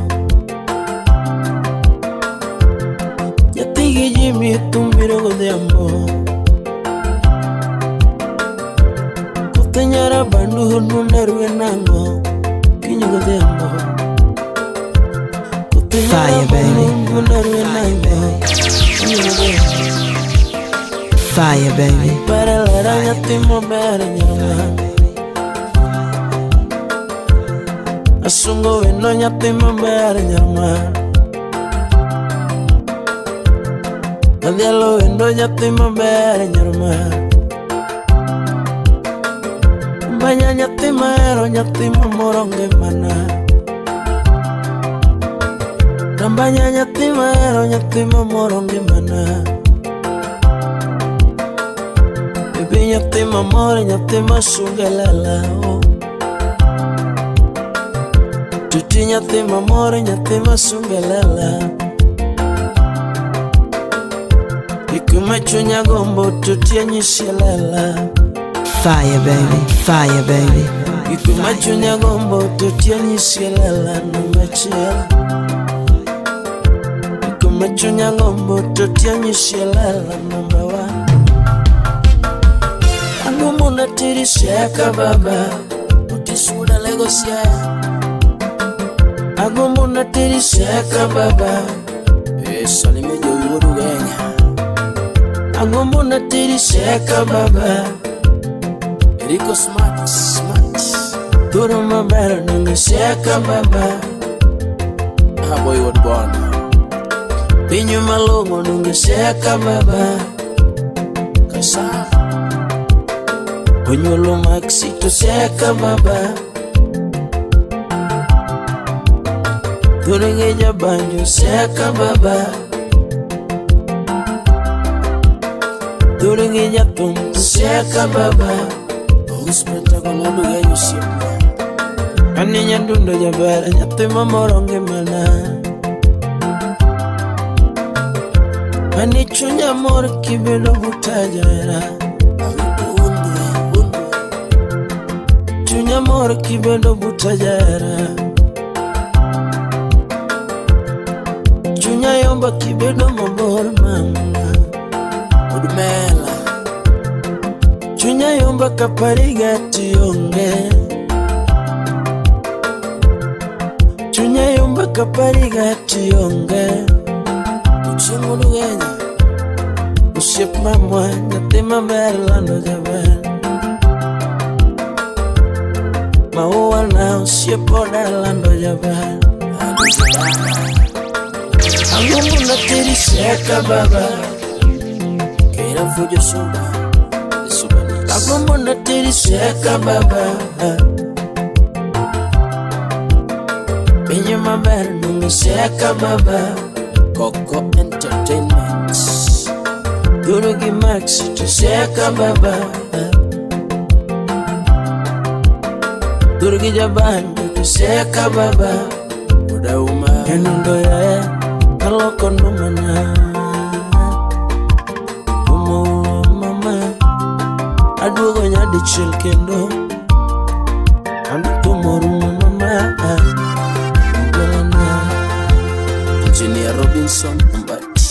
Speaker 12: Nyathigi Jimmy tumbiro godhiambo. Kothe nyara bandu nunarwe nang'o kinyo godhiambo. Kothe
Speaker 5: Fire, baby.
Speaker 12: nunarwe nang'o kinyo godhiambo.
Speaker 5: Fire, baby.
Speaker 12: Para lara nyathi maber nyarwa. Asungo wendo nyathi maber nyarma. Adhialo wendo nyathi maber nyarma. Rambanya nyathi mahero nyathi mamoro ngimana. Rambanya nyathi mahero nyathi mamoro ngimana. Baby nyathi mamoro nyathi masunge lela oh. Tuti nyathi mamoro nyathi masunge lela. Ikuma chunya gombo tuti anyisi lela.
Speaker 5: Fire baby, fire baby.
Speaker 12: Ikuma chunya gombo tuti anyisi lela namba achiel. Ikuma chunya gombo tuti anyisi lela namba 1. Ang'o natiri siaka baba, utisuda lego siaya. Ang'o natiri siaka baba, salime joyuodu genya. Ang'o natiri siaka baba, Rico smart smart. Turo maber nungu siaka baba, Aboy wuod bondo. Pinyu malong'o nungu siaka baba, Kasa. Onyuolo Maxi to siaka baba. Thurgi jabanjo siaka baba. Thurgi jathum to siaka baba. Ous Pentagon wuod Ugenya osiepna. Ani nyadundo jaber nyathi mamoro ngimana. Ani chunya mor kibedo buta jahera. Chunya mor kibedo buta jahera. Chunya yomba kibedo mabor mama. Odmela. Chunya yomba kapariga tionge. Chunya yomba kapariga tionge. Ochieng' wuod Ugenya. Osiep mamwa nyathi maber lando jaber. Maua na osiep oda lando jaber. Ang'o nateri siaka baba. Kera fujo suba. Ang'o nateri siaka baba. Pinyo maber nungu siaka baba. Coco Entertainment. Duro gi Maxi to siaka baba. Duro gi jabanjo to siaka baba. Odauma enundo yae aloko ndumana. Umo mama aduogo nyadichiel kendo. Antumorumo mama ogolana. Engineer Robinson Mbati.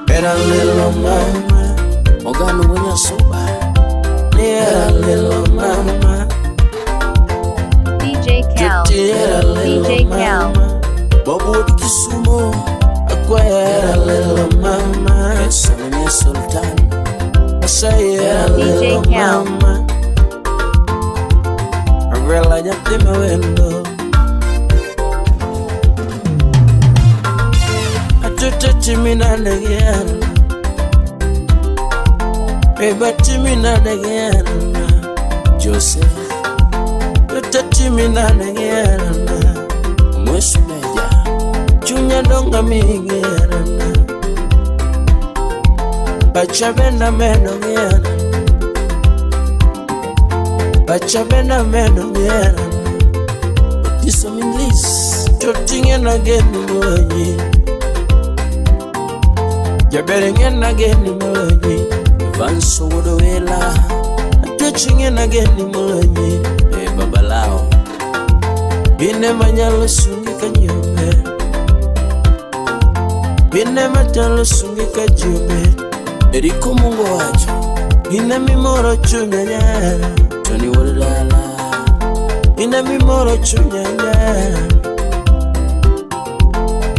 Speaker 12: Era little mama, Ogano Wenya Soba. Era little mama,
Speaker 1: DJ Cal, DJ Cal.
Speaker 12: Bobo Kisumo, Aqua little mama, Salimia Sultan. I say era little mama, Umbrella nyathi mawendo. Atuto timina again. Beba timina again. Joseph. Tuto timina again. Mwesu meja. Chunya donga migera. Pacha benda meno gera. Pacha benda meno gera. Otiso minlis. Totinge na geni moyi. Jabere na geni moyi. Vanso wodowela. Atwechinge na geni moyi. E babalao. Bine manyalo sungi kanyobe. Bine manyalo sungi kajobe. Eriko Mungu wacho. Ine mimoro chunya nyara. Tony wodala. Ine mimoro chunya nyara.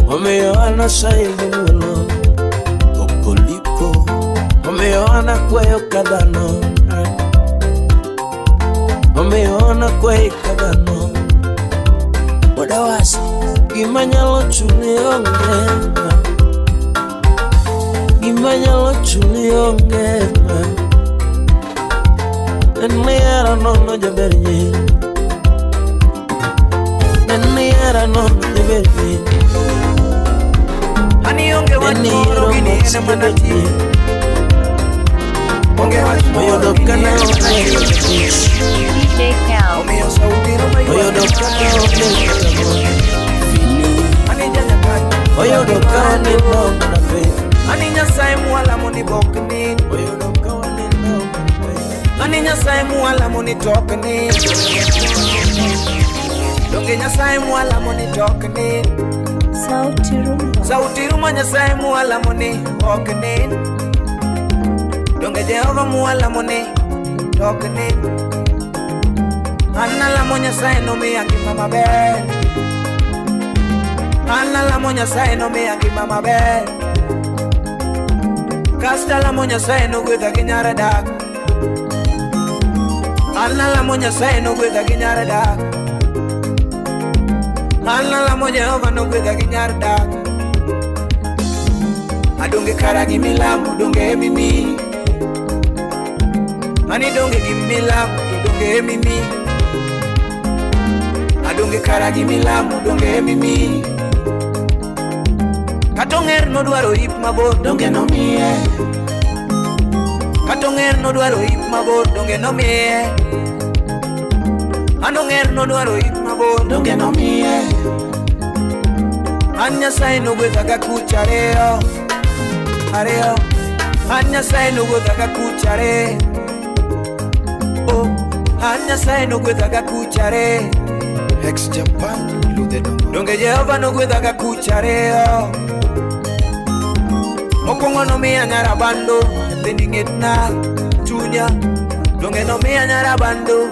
Speaker 12: Omiyo ana saigo mulo. Okoliko. Omiyo ana kwayo kadhano. Okwe kagang'o Odawasi Gima nyalo chuli onge ma Gima nyalo chuli onge ma En nihera nono jaber nyi En nihera nono jaber nyi
Speaker 7: Ani onge wach moro gini en mana tich Onge wach moro
Speaker 12: Oyudo
Speaker 7: gini
Speaker 12: kana
Speaker 7: en mana
Speaker 12: onge
Speaker 7: tich
Speaker 1: DJ Cal.
Speaker 7: Omiyo sauti no
Speaker 12: Oyudo
Speaker 7: mayuak
Speaker 12: kana onge
Speaker 7: Ani janyakach
Speaker 12: Oyudo ka onindo mana piny
Speaker 7: Ani Nyasaye mwalamo ni bokni
Speaker 12: Oyudo ka wanindo mana piny
Speaker 7: Ani Nyasaye mwalamo ni tokni Donge Nyasaye mwalamo ni tokni
Speaker 9: Sauti Rumba.
Speaker 7: Sauti ruma Nyasaye mwalamo ni ok nin Donge Jehova mwalamo ni tok nin An alamo Nyasaye nomiya ngima maber An alamo Nyasaye nomiya ngima maber Kasto alamo Nyasaye nogwedha gi nyar dak An alamo Nyasaye nogwedha gi nyar dak An alamo Jehova nogwedha gi nyar dak Adonge kara gi milamo donge emimi Ani donge gi milamo to donge emimi Adonge kara gi milamo donge emimi Kata ong'er nodwaro ip mabor donge nomiye Kata ong'er nodwaro ip mabor donge nomiye An ong'er nodwaro ip mabor donge nomiye An Nyasaye nogwedha ga kuch ariyo ariyo An Nyasaye nogwedha ga kuch ariyo Oh, An Nyasaye nogwedha ga kuch ariyo
Speaker 13: Ex Japan Ludhe Dongo
Speaker 7: Donge Jehova nogwedha ga kuch ariyo Mokwongo nomiya nyarabando Nyathini ng'etna chunya Donge nomiya nyarabando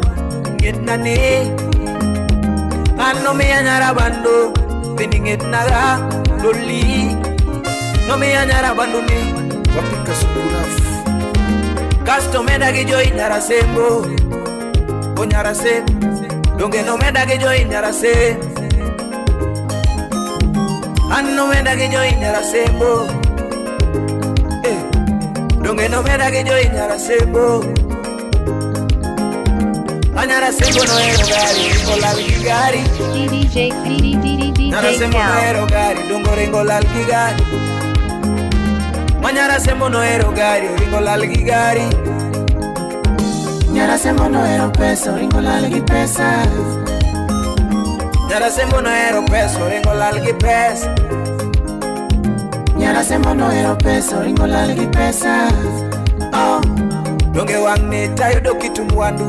Speaker 7: ng'etna ni An nomiya nyarabando Nyathini ng'etna ga loli Nomiya nyarabando ni
Speaker 13: Wapika Sukurafu
Speaker 7: Kasto meda gi joi nyarasembo O nyarasembo Donge nomeda gi joi nyarasembo An nomeda gi joi nyarasembo Eh, Donge nomeda gi joi nyarasembo Anyarasembo nohero gari ringo lal gi gari
Speaker 1: DJ DJ
Speaker 7: Nyarasembo
Speaker 1: Cal.
Speaker 7: nohero gari dongo ringo lal gi gari Manyarasembo nohero gari ringo lal gi gari
Speaker 3: Nyarasembo nohero pesa oringo lal gi pesa
Speaker 7: Nyarasembo nohero pesa oringo lal gi pesa
Speaker 3: Nyarasembo nohero pesa oringo lal gi pesa
Speaker 7: Oh, donge wang'ni tayudo kitu mwandu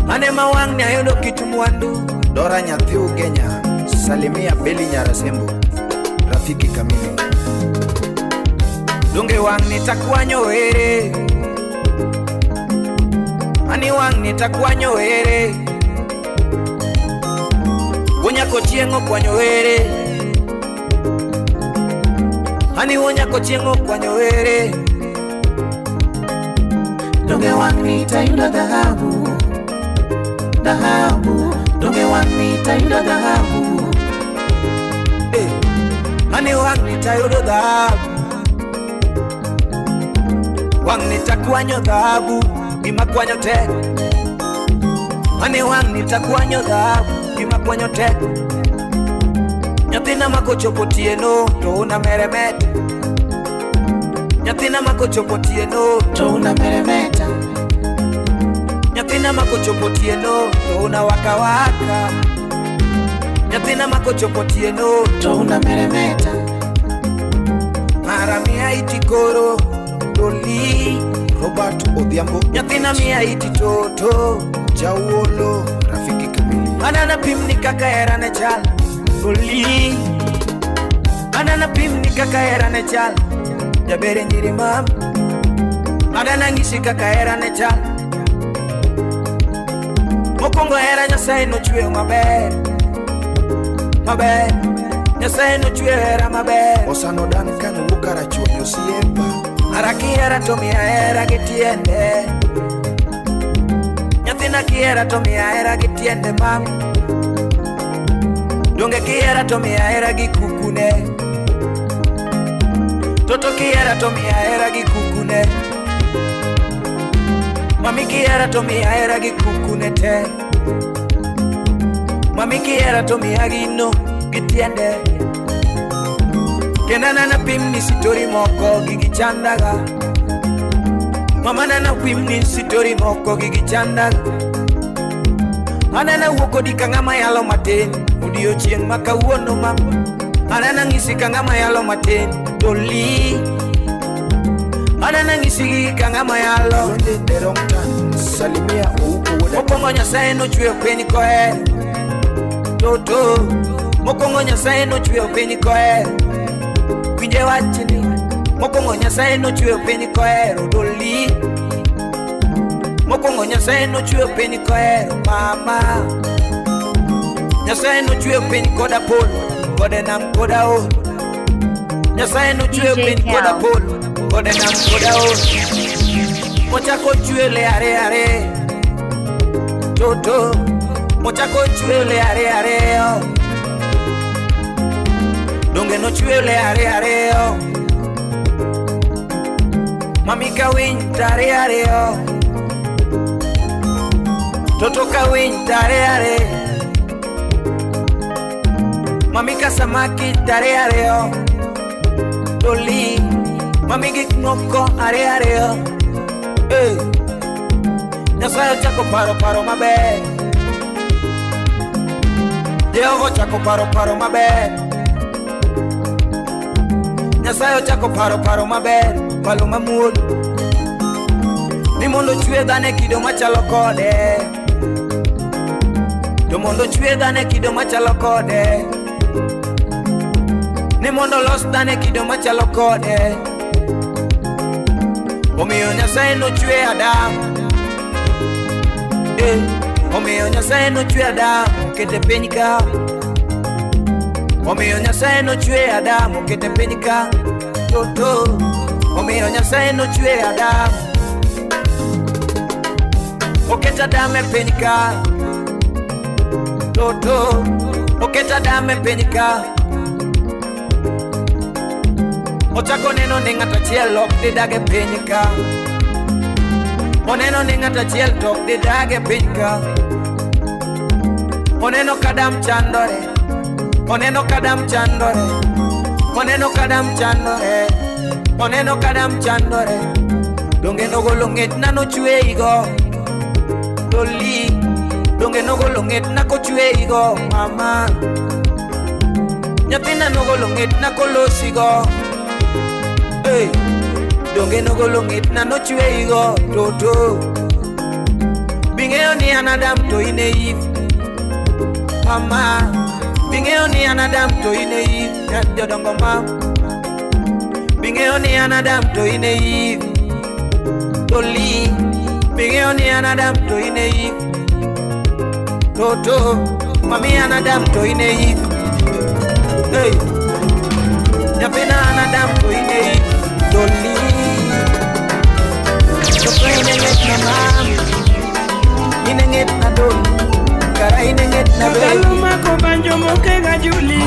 Speaker 7: Ane ma wang'ni ayudo kitu mwandu
Speaker 13: Dora nyathi Ugenya Salimia Beli Nyarasembo Rafiki kamili
Speaker 7: Donge wang'ni takwanyo were Ani wang'ni takwanyo were Wuonyako chieng' okwanyo were Ani wuonyako chieng' okwanyo were
Speaker 3: Donge wang'ni tayudo dhahabu Dhahabu Donge wang'ni tayudo dhahabu
Speaker 7: Eh, Ani wang'ni tayudo dhahabu Wang'ni takwanyo dhahabu Gima kwanyo tek Ani wang'ni takwanyo dhahabu Gima kwanyo tek Nyathina makochopo otieno to una meremeta Nyathina makochopo otieno
Speaker 3: To una meremeta
Speaker 7: Nyathina makochopo otieno to una waka waka Nyathina makochopo otieno
Speaker 3: To una meremeta
Speaker 7: Mara miya iti koro Doli
Speaker 13: Robert Odhiambo
Speaker 7: Nyathina miya iti toto
Speaker 13: Jauolo Rafiki kamili
Speaker 7: Anana pimni kaka hera ne chal Doli Anana pimni kaka hera ne chal Jabere nyiri mam Adana ng'isi kaka hera ne chal Mokwongo hera Nyasaye nochweyo maber Maber Nyasaye nochweyo hera maber
Speaker 13: Osano Duncan wuok Karachuonyo osiepa
Speaker 7: Araki hera to miya hera gi tiende Nyathi
Speaker 13: Nyathina kihera to miya hera gi tiende mam. Donge kihera to miya hera gi kukune. Toto kihera to miya hera gi kukune. Mami kihera to miya hera gi kukune te. Mami kihera to miya gino gi tiende. Kendo anana pim ni sitori moko gigi chandaga. Mama nana pim ni sitori moko gigi chandaga. Anana wuok kodi ka ng'ama yalo matin odiochieng' ma kawuono ma. Anana ng'isi ka ng'ama yalo matin doli. Anana ng'isi gi ka ng'ama yalo.
Speaker 14: Salimia Ouko wuod
Speaker 13: Mokwongo Nyasaye nochweyo piny kohero. Toto. Mokwongo Nyasaye nochweyo piny kohero. Winje wachni. Mokwongo Nyasaye nochweyo piny kohero doli. Mokwongo Nyasaye nochweyo piny kohero mama. Nyasaye nochweyo piny koda polo, kode nam koda aora. Nyasaye nochweyo
Speaker 1: DJ
Speaker 13: piny koda
Speaker 1: Cal.
Speaker 13: polo, kode nam koda aora. Mochako chweyo le are are. Toto. Mochako chweyo le are are. Oh. Donge nochweyo le are are. Oh. Mami ka winy tare are. Oh. Toto ka winy tare are. Mami ka samaki tare are. Oh. Doli. Mami gik moko are are. Oh. Hey. Nyasaye ochako paro paro maber. Jehova ochako paro paro maber. Nyasaye ochako paro paro maber, palo mamuol. Ni mondo ochwe dhano e kido machalo kode. To mondo ochwe dhano e kido machalo kode. Ni mondo olos dhano e kido machalo kode. Omiyo Nyasaye nochwe Adam. Omiyo Nyasaye nochwe Adam okete piny ka. Omiyo Nyasaye nochwe Adam okete piny ka. Toto. Omiyo Nyasaye nochwe Adam. Oket Adam e piny ka. Toto. Oket Adam e piny ka. Ochako neno ni ng'ato achiel ok didag e piny ka. Oneno ni ng'ato achiel to ok didag e piny ka. Oneno ka Adam chandore. Oneno ka Adam chandore. Oneno ka Adam chandore. Oneno ka Adam chandore. Donge nogolo ng'etna nochweyigo. Doli. Donge nogolo ng'etna kochweyigo mama. Nyathina nogolo ng'etna kolosigo. Hey. Donge nogolo ng'etna nochweyigo toto. Bing'eyo ni an Adam to in e Eve. Mama. Bing'eyo ni an Adam to in e Eve. Jodongo ma. Bing'eyo ni an Adam to in e Eve. Doli. Bing'eyo ni an Adam to in e Eve. Toto. Mami an Adam to in e Eve. Hey. Nyathina an Adam to in e Eve. Doli. Toto in e ng'etna mam. In e ng'etna doli. Kara in e ng'etna baby.
Speaker 12: Ndalo mako banjo mokega Juli,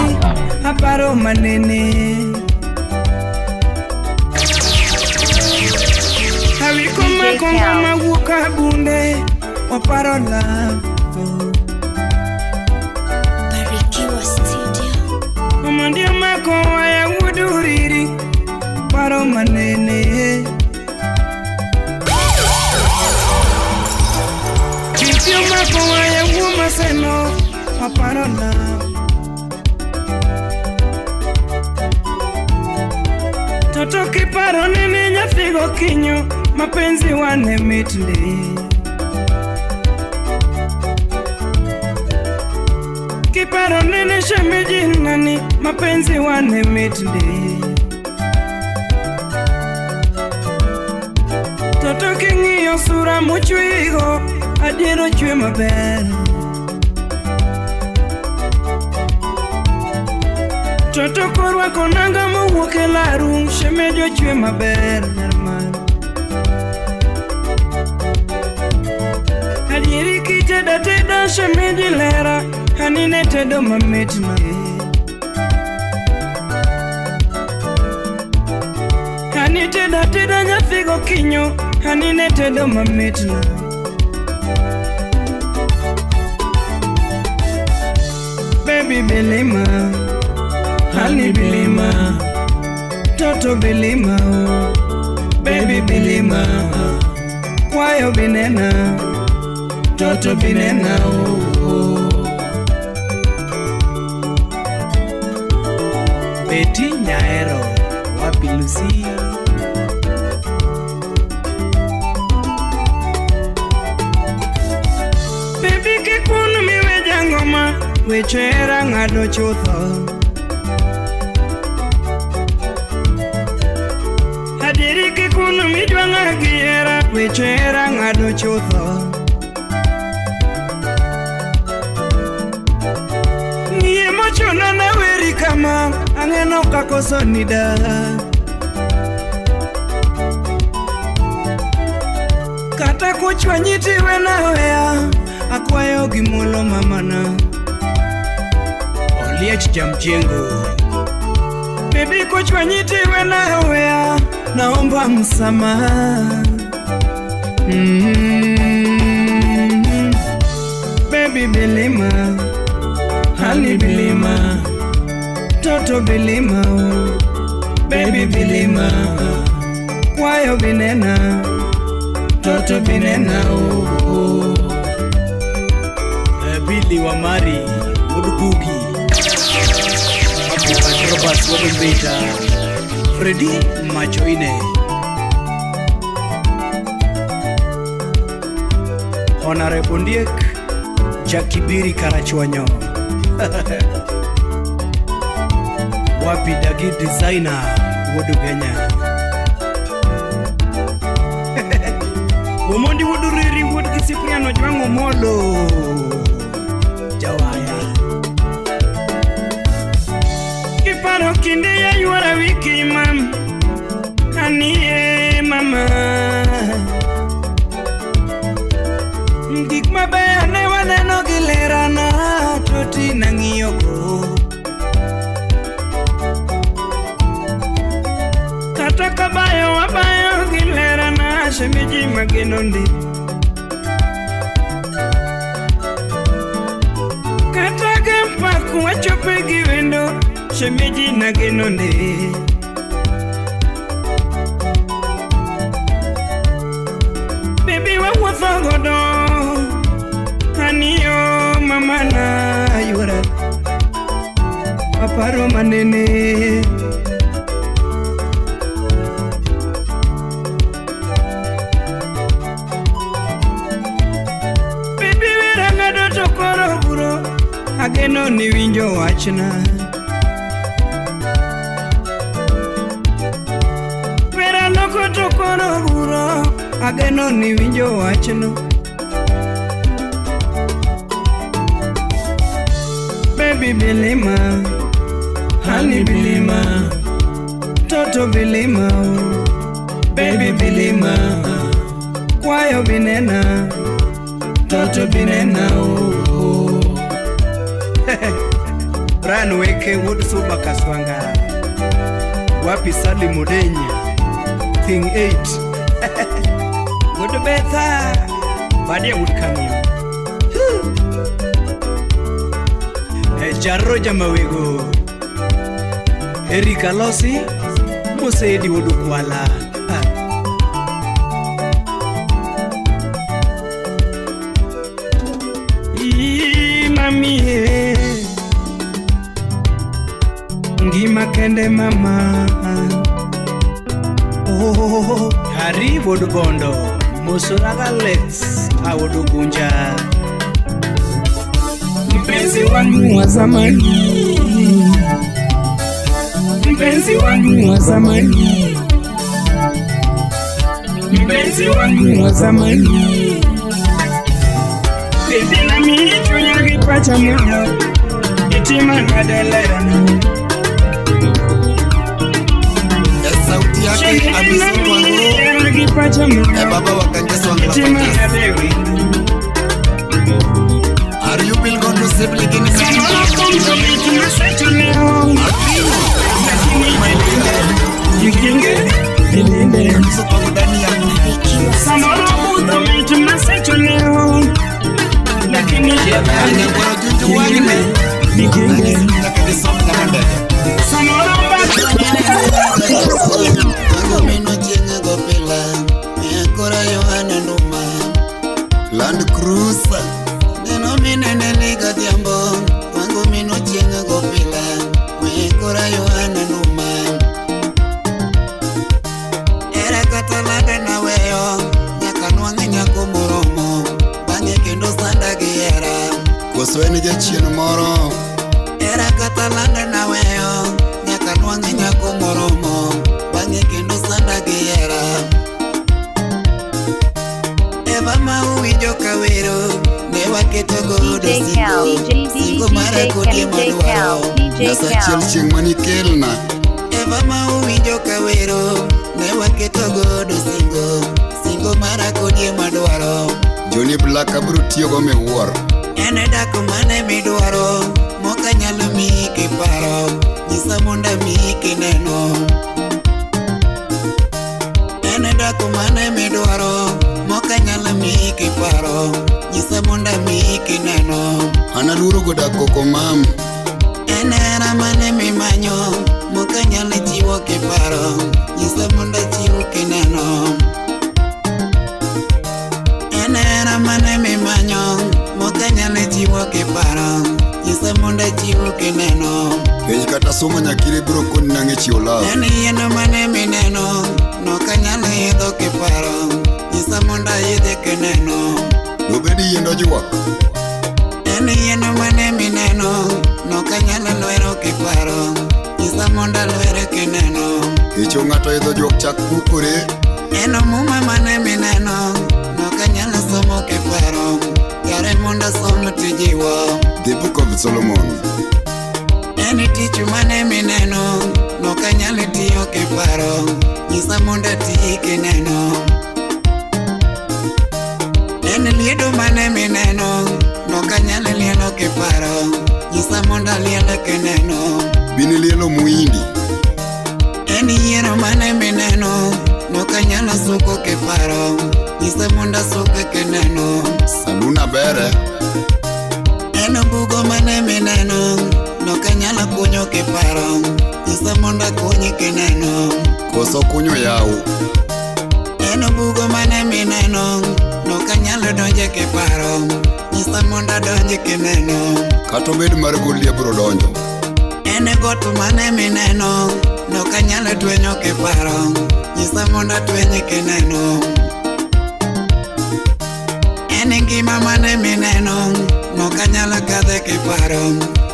Speaker 12: aparo manene. Awiko mako ngoma wuok abunde, waparo love.
Speaker 10: Barikiwa Studio.
Speaker 12: Omondi mako waya wuod Uriri, paro manene. Kiti mako waya wuo maseno, waparo love. Toto kiparo nene nyathigo kinyo, mapenzi wane mit ndi. Kiparo nene shemeji nani, mapenzi wane mit ndi. Toto king'iyo sura mochwego, adier ochwe maber. Toto korwako nanga mowuok e laru, shemeji ochwe maber nyar malo. Adieri Kitedo tedo shemeji lera, anine tedo mamitna. Anitedo tedo nyathi gokinyo, anine tedo mamitna. Baby belima, honey belima, toto belima, oh. Baby belima, kwayo binena, toto binena, oh, oh.
Speaker 4: Betty Nyaero, wapi Lucy?
Speaker 12: Baby kikunu miwe jangoma, weche hera ng'ado chutho. Adieri kikunu mijwang'a gi hera, weche hera ng'ado chutho. Ng'iye mochuna naweri kama, ang'eno kakoso ni da. Kata kuchwanyi tiwena weya, akwayo gi muolo mamana.
Speaker 4: Oliech Jamjengo.
Speaker 12: Baby kuchwanyi tiwena weya, naomba msamaha. Baby belima, honey belima, toto belima, oh. Baby belima, kwayo binena, toto binena, oh, oh.
Speaker 4: Billy Wamari, Wuod Bugi, Robert Wuod Mbita, Freddy Machoine, Honorable Ndiek, Jakibiri Karachuonyo. Wapi Dagi Designer, Wuod Kenya.
Speaker 12: Omondi Wuod Riri, Wuod Kisipriano Jwang'o Molo,
Speaker 4: Jawaya.
Speaker 12: Kiparo kinde ya yuora wiki mam, anie mama. Gik mabeyo ne waneno gi lerana, to tin ang'iyogo. Kata kabayo wabayo gi lerana, shemeji mageno ndi. Kata gempaku wachope gi wendo, shemeji nageno ndi. Baby wawuotho godo, aniyo mamana yuora, aparo manene. Baby wera ng'ado to koro buro, ageno ni winjo wachna. Wera loko to koro buro, ageno ni winjo wachno. Baby belima, honey belima, toto belima, oh. Baby belima, kwayo binena, toto binena, oh, oh.
Speaker 4: Brian Weke, Wuod Suba Kaswanga, wapi Sally Mudenya, King 8.
Speaker 12: Wuod Betha,
Speaker 4: Badia Wuod Kamio, Jarro Jamawego, Eric Alosi, Mosedi Wuod Kwala.
Speaker 12: Ii, mami eh. Ngima kende mama. Oh,
Speaker 4: Hari Wuod Bondo, Mosoraga Alex, Awuod Gunja.
Speaker 12: Mpenzi wangu wa zamani, mpenzi wangu wa zamani, mpenzi wangu wa zamani. Baby na mi chunya gi pacha moyo, itima nade lerana.
Speaker 11: Sauti yake Hamisi Mwango.
Speaker 12: Gi pacha moyo,
Speaker 11: Baba wa Kanjeso
Speaker 12: itima
Speaker 11: Wangla.
Speaker 12: nade wendo.
Speaker 2: Samoro budho mit masechoneo, lakini jikinge, jilinde. Samoro budho mit masechoneo, lakini jilinde, jikinge. Samoro
Speaker 3: Mino chieng' go pila, kora Yohana Nduma.
Speaker 15: Land Cruiser.
Speaker 3: Neno minene liga dhiambo, wango mino chieng' go pila, kora Yohana Nduma. Era kata lada naweyo, nyaka nwang'e nyako moromo, bang'e kendo sanda gi hera.
Speaker 15: Koso en jachien moro.
Speaker 3: Era kata lada naweyo, nyaka nwang'e nyako moromo, bang'e kendo sanda gi hera. Eva ma uwinjo kawero, ne waketo godo
Speaker 1: DJ Cal,
Speaker 3: singo,
Speaker 1: DJ
Speaker 3: singo mara
Speaker 1: DJ
Speaker 3: kodie
Speaker 1: DJ
Speaker 3: madwaro.
Speaker 1: Cal, DJ
Speaker 15: Nyasa achiel
Speaker 1: Cal.
Speaker 15: chieng' manikelna.
Speaker 3: Eva ma uwinjo kawero, ne waketo godo singo, singo mara kodie madwaro.
Speaker 15: Johnny Black abiro tiyogo miwuoro.
Speaker 3: En dak mane midwaro, mokanyalo miyi kiparo, nyisa mondo amiyi kineno. En dak mane midwaro, mokanyalo miyi kiparo, nyisa mondo amiyi kineno.
Speaker 15: An aluoro go dak koko mam.
Speaker 3: En hera mane mimanyo, mokanyalo chiwo kiparo, nyisa mondo achiw kineno. En hera mane mimanyo, mokanyalo chiwo kiparo, nyisa mondo achiw kineno.
Speaker 15: Penj kata somo nyakire biro koni nang'e chiwo love.
Speaker 3: En yien mane mineno, nokanyal idho kiparo, nyisa mondo aidhe kineno.
Speaker 15: Dobed yiend ojuok.
Speaker 3: En yien mane mineno, nokanyal lwero kiparo, nyisa mondo alwere kineno.
Speaker 15: Echo ng'ato idho juok chak pukore.
Speaker 3: En muma mane mineno, nokanyal somo kiparo, yare mondo asom tijiwo.
Speaker 15: The Book of Solomon.
Speaker 3: En tich mane mineno, nokanyal tiyo kiparo, nyisa mondo ati kineno. En liedo mane mineno, nokanyal lielo kiparo, nyisa mondo aliel kineno.
Speaker 15: Bini lielo muindi.
Speaker 3: En yiero mane mineno, nokanyal suko kiparo, nyisa mondo asuke kineno.
Speaker 15: Saluna bere.
Speaker 3: En bugo mane mineno, nokanyal kunyo kiparo, nyisa mondo akuny kineno.
Speaker 15: Koso kunyo yaw.
Speaker 3: En bugo mane mineno, nokanyal donje kiparo, nyisa mondo adonj kineno.
Speaker 15: Kata obed mar goli abiro donjo.
Speaker 3: En got mane mineno, nokanyal twenyo kiparo, nyisa mondo atweny kineno. En ngima mane mineno, nokanyal kadhe kiparo,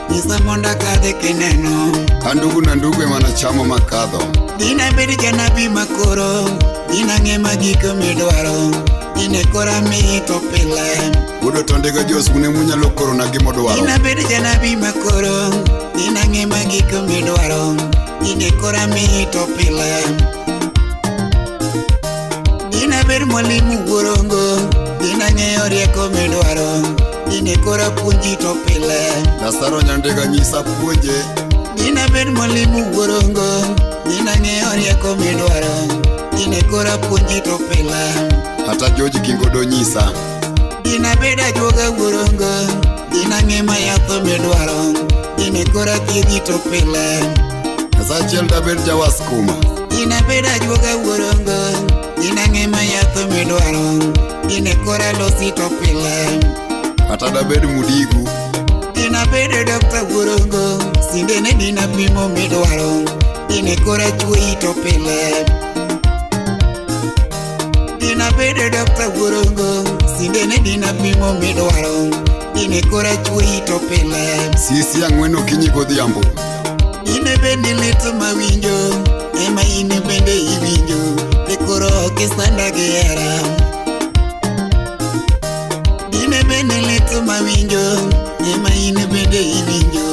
Speaker 3: nyisa mondo akadhe kineno.
Speaker 15: Ka ndugu na ndugu ema nachamo makadho.
Speaker 3: Dina bed janabi makoro, dina ng'e magiko midwaro, dine kora miyi to pile.
Speaker 15: Wuod Otondega Jos un emunyalo korona gimodwaro.
Speaker 3: Dina bed janabi makoro, dina ng'e magiko midwaro, dine kora miyi to pile. Dina bed mwalimu wuorongo, dina ng'eyo rieko midwaro, dine kora puonji to pile.
Speaker 15: Lazaro Nyandega nyisa puonje.
Speaker 3: Dina bed mwalimu wuorongo, dina ng'eyo rieko midwaro, dine kora puonji to pile.
Speaker 15: Kata George Kingodo nyisa.
Speaker 3: Dina bed ajuoga wuorongo, dina ng'e mayatho midwaro, dine kora thiedhi to pile.
Speaker 15: Nyasa achiel dabed jawaskuma.
Speaker 3: Dina bed ajuoga wuorongo, dina ng'e mayatho midwaro, dine kora losi to pile.
Speaker 15: Kata dabed mudigu.
Speaker 3: Dina bed dokta wuorongo, sindene dina pimo midwaro, dine kora chuoyi to pile. Dina bed dokta wuorongo, sindene dina pimo midwaro, dine kora chuoyi to pile.
Speaker 15: Sisi ang'wen okinyi godhiambo.
Speaker 3: Dine bed ni lit mawinjo, ema in bende iwinjo, de koro ok isanda gi hera. Dine bed ni lit mawinjo, ema in bende iwinjo,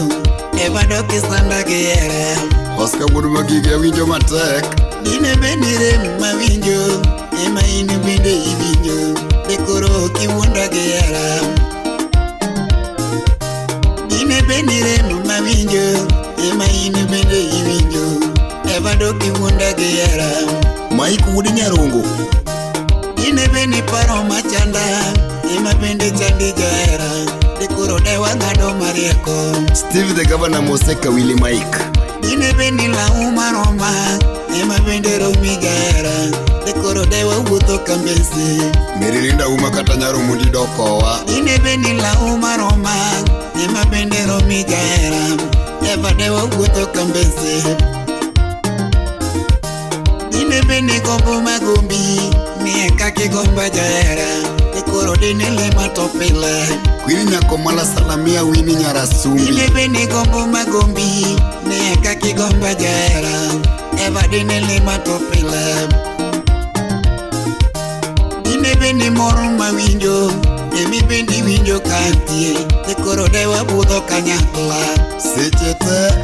Speaker 3: ema dok isanda gi hera.
Speaker 15: Oscar wuod Magigi awinjo matek.
Speaker 3: Dine bed ni rem mawinjo, ema in bende iwinjo, de koro ok iwuonda gi hera. rem mawinjo ema in bende iwinjo. Eva dok iwuonda gi hera.
Speaker 15: Mike wuod Nyarongo.
Speaker 3: Dine bende paro machanda ema bende chandi jahera. Dikoro de wang'ado marieko.
Speaker 15: Steve the Governor Moseka Willy Mike.
Speaker 3: Dine bende lau maroma ema bende romi jahera. Dikoro de wawuotho kambese.
Speaker 15: Merilinda uma kata nyaro mundi dokowa.
Speaker 3: Dine bende lau maroma ema bende romi jahera. Eva de wawuotho kambese. Dine bende gombo magombi nie kaka igomba jahera. Dikoro dine lema to pile.
Speaker 15: Kwiri nyako mala salamia wini nyarasumbi.
Speaker 3: Dine bende gombo magombi nie kaka igomba jahera. Eva dine lema to pile. Dine bende mor mawinjo emi bende iwinjo kantie. Dikoro de wabudho kanyakla.
Speaker 15: Seche te.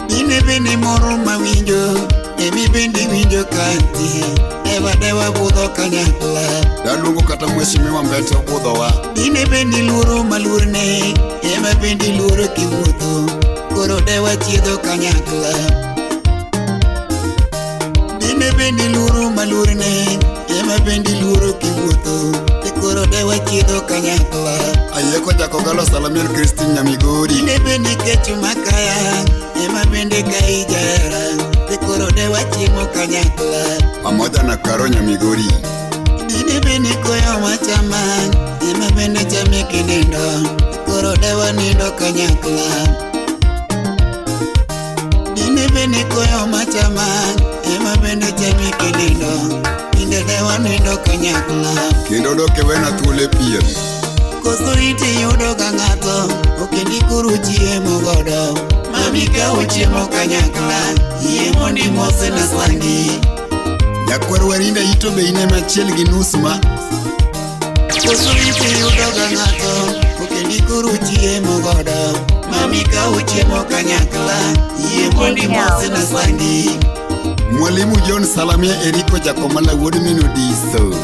Speaker 3: Dine bende mor mawinjo emi bende iwinjo kantie. Eva de wabudho kanyakla.
Speaker 15: Daluongo kata mheshimiwa Mbete obudhowa.
Speaker 3: Dine bende luoro maluorne ema bende luoro kiwuotho. Koro de wachiedho kanyakla. Dine bende luoro maluorne ema bende luoro kiwuotho. Koro de wachiedho kanyakla.
Speaker 15: Ayieko Jakogalo Salamiel Christine Nyamigori.
Speaker 3: Dine bende kech makaya ema bende kai jahera. Koro de wachiemo kanyakla.
Speaker 15: Pamoja na Karo Nyamigori.
Speaker 3: Dine bende koyo machama ema bende chame kinindo. Koro de wanindo kanyakla. Dine bende koyo machama ema bende chame kinindo. Dine de wanindo kanyakla.
Speaker 15: Kendo dok iwena thuolo e piem.
Speaker 3: Koso iti yudo ga ng'ato okendi kuru chiemo godo. Mami ka uchiemo kanyakla yie mondo imose na sangi.
Speaker 15: Nyakwar Warinda ito be in ema achiel gi nus ma.
Speaker 3: Koso iti yudo ga ng'ato okendi kuru chiemo godo. Mami ka uchiemo kanyakla yie mondo imose na sangi.
Speaker 15: Mwalimu John Salamia Eriko Jakomala wuod min Odiso.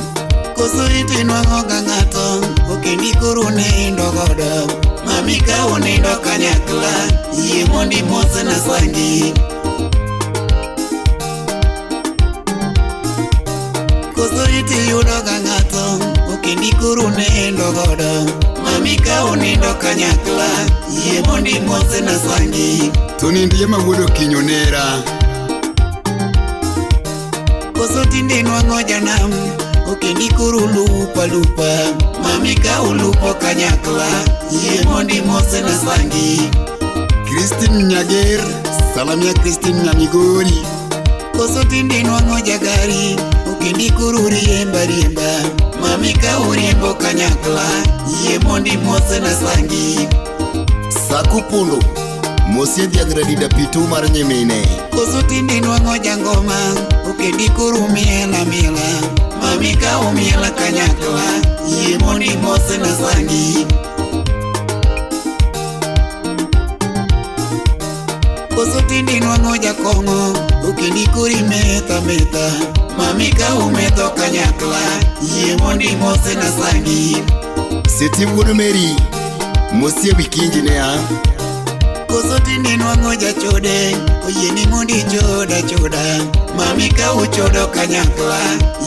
Speaker 3: Koso iti nwang'o ga ng'ato okendi kuru nindo godo. Mami ka unindo kanyakla yie mondo imose na sangi. Koso iti yudo ga ng'ato okendi kuru nindo godo. Mami ka unindo kanyakla yie mondo imose na sangi.
Speaker 15: To nindie ma wuod Okinyo nera.
Speaker 3: Koso tinde nwang'o janam okendi kuru lupo alupa. Mami ka ulupo kanyakla yie mondo imose na sangi.
Speaker 15: Christine Nyager, Salamia Christine Nyamigori.
Speaker 3: Koso tinde nwang'o jagari okendi kuru riemba riemba. Mami ka uriembo kanyakla yie mondo imose na sangi.
Speaker 15: Saku Pundo, mosie dhiang' radida pitu mar nyimine.
Speaker 3: Koso tinde nwang'o jangoma okendi kuru miela miela. Mami ka umiela kanyakla yie mondo imose na sangi. Koso tinde nwang'o jakong'o okendi kuru imetho ametha. Mami ka umetho kanyakla yie mondo imose na sangi.
Speaker 15: Seti wuod Mary, mosie wikinji ne a.
Speaker 3: Koso tinde nwang'o jachode oyieni mondo ichod achoda. Mami ka uchodo kanyakla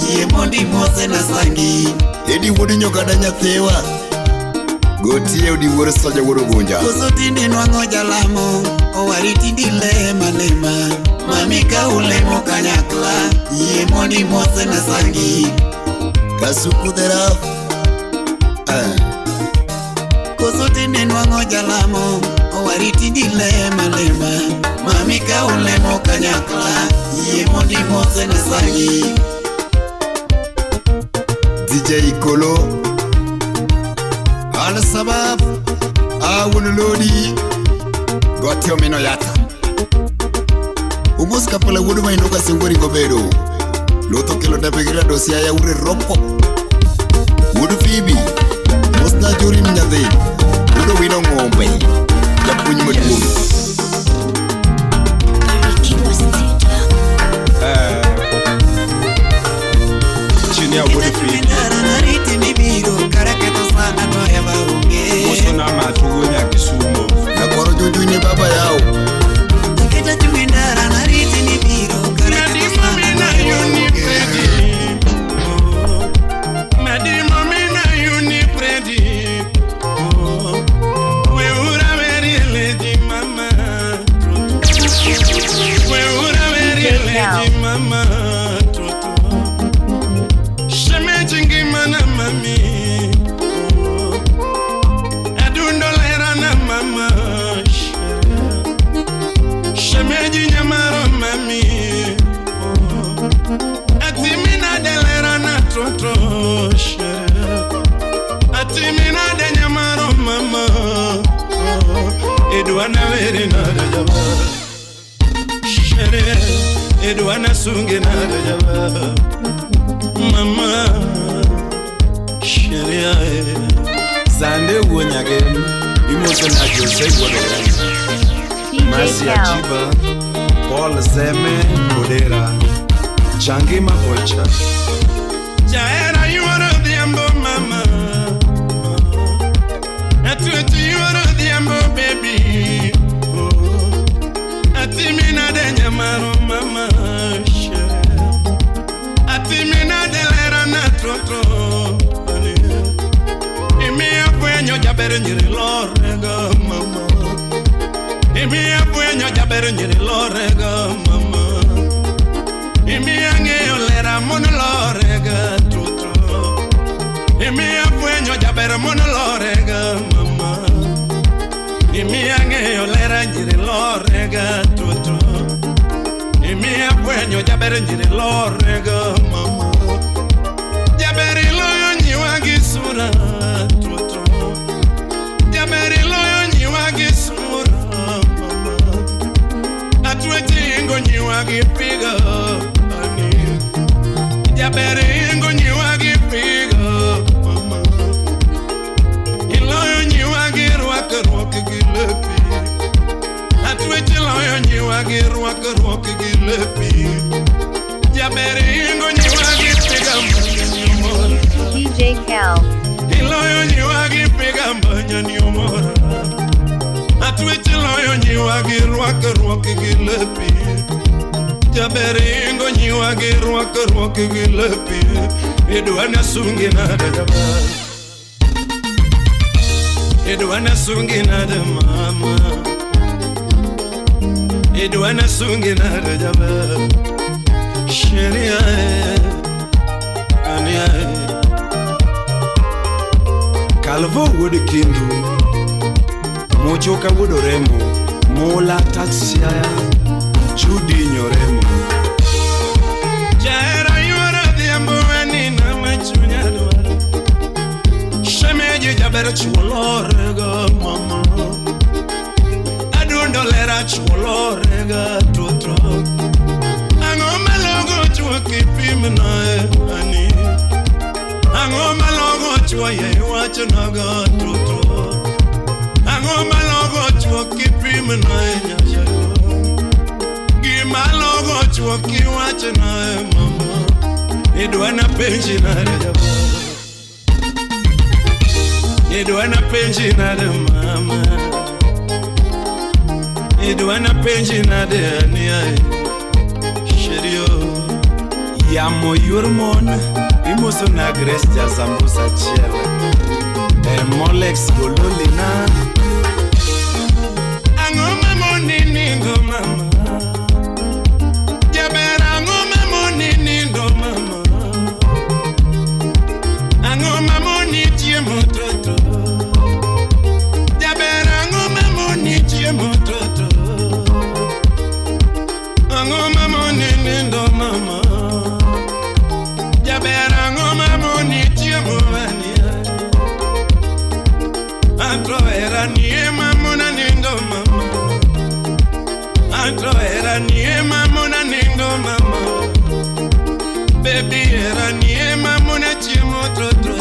Speaker 3: yie mondo imose na sangi.
Speaker 15: Edi wuod Nyogada nyathiwa. Gotie odi wuod Soja wuod Ogunja.
Speaker 3: Koso tinde nwang'o jalamo owari tinde lema lema. Mami ka ulemo kanyakla yie mondo imose na sangi.
Speaker 15: Kasuku deraf.
Speaker 3: Koso tinde nwang'o jalamo owari tinde lema lema. Mami ka ulemo kanyakla yie mondo imose na sangi.
Speaker 15: DJ Kolo Al Sabab Awun Lodi Gotio Mino Yata. Umos kapala wuod Mainoga Sengori gobedo. Lotho kelo dabegira dosia ya ure rompo. Wuod Phoebe Mosna Jori Mnyadhi. Wuod Owino Ng'ombe. Japuonj maduong'.
Speaker 6: Chini ya wuod Phoebe.
Speaker 3: Nariti mibiro kara ketho sana to eva onge.
Speaker 6: Mosona matugo nyaka Kisumo.
Speaker 16: nasunge nade jaber mama sheria
Speaker 17: Sande wuo nyagem imoso na Jose wuod Orengo Mercy Achiba Paul Zeme Kodera Changima Ocha
Speaker 16: Jahera yuoro odhiambo mama Atwechi yuoro odhiambo baby oh. Atimi nade nyamaro mama Atimi nade lera na toto Imiya fwenyo jaber nyiri lorega mama Imiya fwenyo jaber nyiri lorega mama Imiya ng'eyo lera mono lorega toto Imiya fwenyo jaber mono lorega mama Imiya ng'eyo lera nyiri lorega toto Imiya fwenyo jaber nyiri lorega mama Jaber iloyo nyiwa gi sura toto Jaber iloyo nyiwa gi sura mama Atwechi ingo nyiwa gi pigo ani Jaber ingo nyiwa gi pigo mama Iloyo nyiwa gi rwakruok gi lepi Atwechi iloyo nyiwa gi rwakruok gi lepi Jaber ingo nyiwa gi pigo mama
Speaker 1: DJ Cal.
Speaker 16: Iloyo nyiwa gi piga mbanya ni omora Atwechi loyo nyiwa gi rwakruok gi lepi Jaber ingo nyiwa gi rwakruok gi lepi Idwa nasungi nade jaber Idwa nasungi nade mama Idwa nasungi nade jaber Sheria ania
Speaker 17: Calvo wuod Kindu Mochoka wuod Oremo Mola Tatsiaya Judy Nyoremo
Speaker 16: Jahera yuoro odhiambo anina machunya dwaro Shemeji jaber chuo lorega mama Adundo lera chuo lorega toto Ang'o malogo chuo kipimna ani Ang'o malogo chuo ye iwachnaga toto Ang'o malogo chuo kipimna nyashago Gima logo chuo kiwachna mama Idwa na penji nade jaber Idwa na penji nade mama Idwa na penji nade ania Sherio
Speaker 17: Yamo yor mon imoso na Grace Jasambusa achiel e Molex Gololina
Speaker 16: Ang'o mamoni nindo mama Jaber ang'o mamoni nindo mama Ang'o mamoni chiemo toto Jaber ang'o mamoni chiemo toto Ang'o mamoni nindo mama Jaber ang'o mamoni chiemo ania Antro era nie mamona nindo mama Antro era nie mamona nindo mama Baby era nie mamona chiemo toto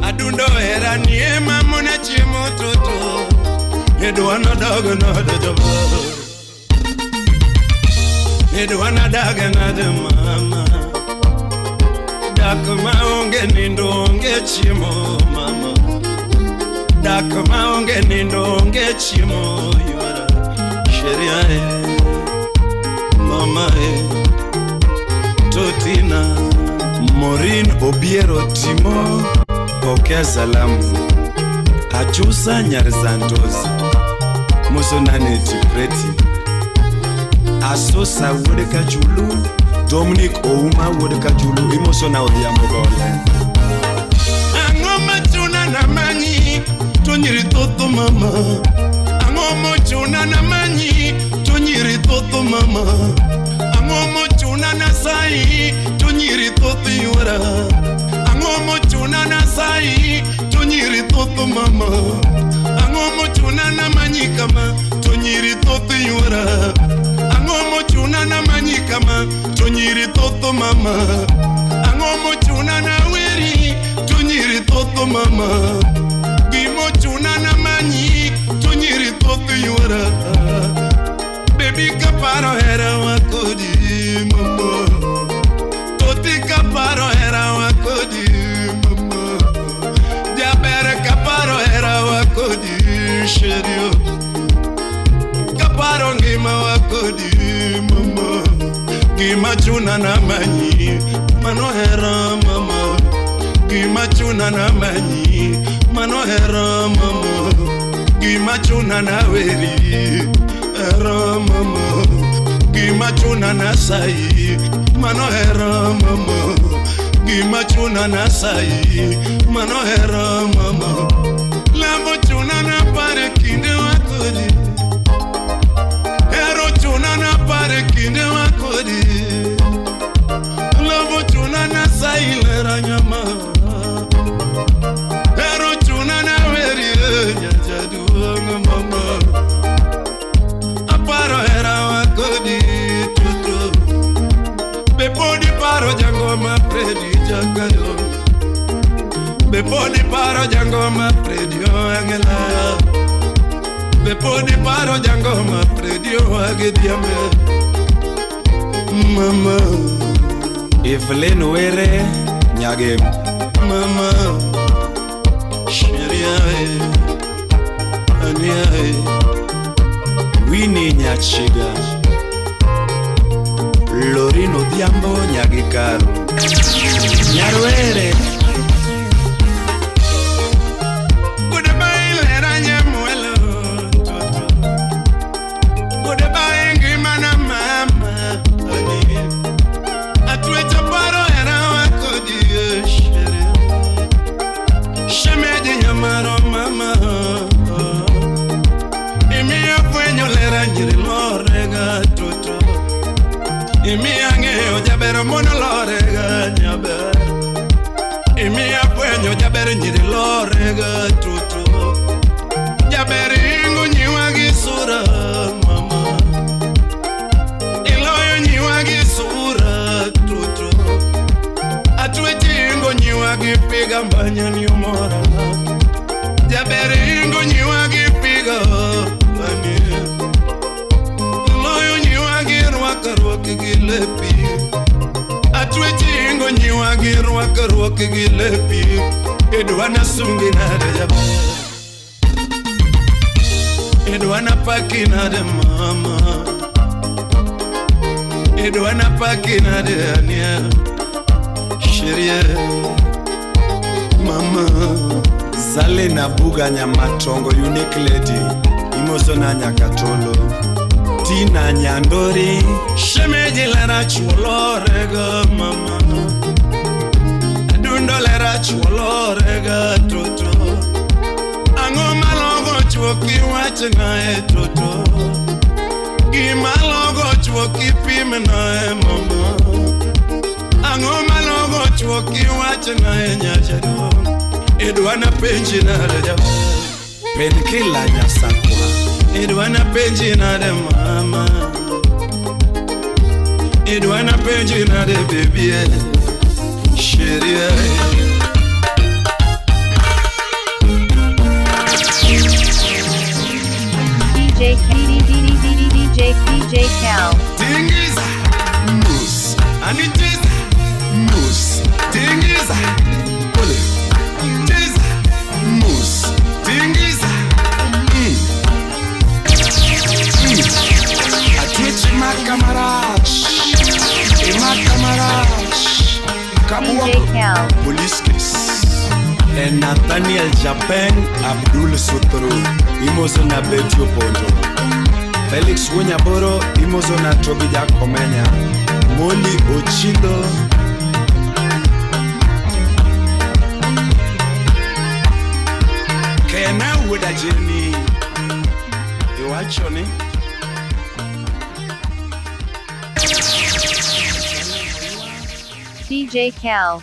Speaker 16: Adundo era nie mamona chiemo toto Idwa na dag nade jaber Idwa na dag nade mama Dak maonge nindo onge chiemo mama Dak maonge nindo onge chiemo yuara Sheria e mama e Totina
Speaker 17: Maureen Obiero Timo Pokea salamu Achusa Nyar Santos Moso nane Tipreti Asosa wuod Kachulu Dominic Ouma wuod Kachulu imoso na Odhiambo Gole
Speaker 16: Ang'o machuna na manyi to nyiri thoth mama Ang'o mochuna na manyi to nyiri thoth mama Ang'o mochuna na sai to nyiri thoth yuora Ang'o mochuna na sai to nyiri thoth mama Ang'o mochuna na manyi kama to nyiri thoth yuora Ang'o mochuna na manyi kama to nyiri thotho mama. Ang'o mochuna na weri to nyiri thotho mama. Gimochuna na manyi to nyiri thotho yuora. Baby kaparo hera wa kodi mama. Toti kaparo hera wa kodi mama. Jaber kaparo hera wa kodi sherio. Kaparo ngima wa kodi mama. Gima chuna na manyi mano hera mama. Gima chuna na manyi mano hera mama. Gima chuna na weri hera mama. Gima chuna na sai mano hera mama. Gima chuna na sai mano hera mama. Lamo chuna na pare kinde wa kodi. Hero chuna na pare kinde wa kodi. Lamo chuna na sai lera nyama. Hero chuna na weri nyajaduong mama. Aparo hera wa kodi tutu. Be podi paro jangoma Fredi jakayo. Be podi paro jangoma Fredi angela. Be podi paro jangoma Fredi agediame. Mama
Speaker 17: Evelyn Were Nyagem.
Speaker 16: Mama Sheria Ania
Speaker 17: Winnie Nyachiga. Lorino Odhiambo Nyagikaro. Nyarwere.
Speaker 16: Goodbye lera nyamuelo toto. Goodbye ngima na mama ani. Atwecha paro era wakodi shere. Shemeji nyamaro mama. Imiya fwenyo lera nyiri lorega toto. Imiya ng'eyo jaber mono lorega nyaber. Imiya fwenyo jaber nyiri lorega toto. Jaber ingo nyiwa gi sura mama. Iloyo nyiwa gi sura toto. Atwechi ingo nyiwa gi piga mbanya ni omora. Jaber ingo nyiwa gi piga ani. Iloyo nyiwa gi rwakruok gi lepi. Atwechi ingo nyiwa gi rwakruok gi lepi. Idwa sungi nade jaber. Idwa paki nade mama. Idwa paki nade ania. Sheria mama.
Speaker 17: Zale na buga nyamatongo unique lady. Imoso na nyakatolo. Tina Nyandori.
Speaker 16: Shemeji lera chuolorega mama. Adundo lera chuolorega toto. Ang'o malogo chuo kiwachna e toto. Gima logo chuo kipimna e mama. Ang'o malogo chuo kiwachna e nyajaduong'. Idwa na penji nade jaber.
Speaker 17: Penkila Nyasakwa.
Speaker 16: Idwa na penji nade mama. Idwa na penji nade baby. Sheria.
Speaker 1: DJ K D D D D D J DJ Cal.
Speaker 16: Tingiza mus anitiza mus tingiza pole tiza mus tingiza
Speaker 17: Atich makamarach. Imakamarach.
Speaker 1: DJ Cal.
Speaker 17: Police case. And Nathaniel Japan Abdul Sotoro. Imoso na Betty Opondo. Felix Wunyaboro. Imoso na Toby Jakomenya. Molly Ochindo. Kena Wuda Jenny. Iwacho ni?
Speaker 1: DJ Cal.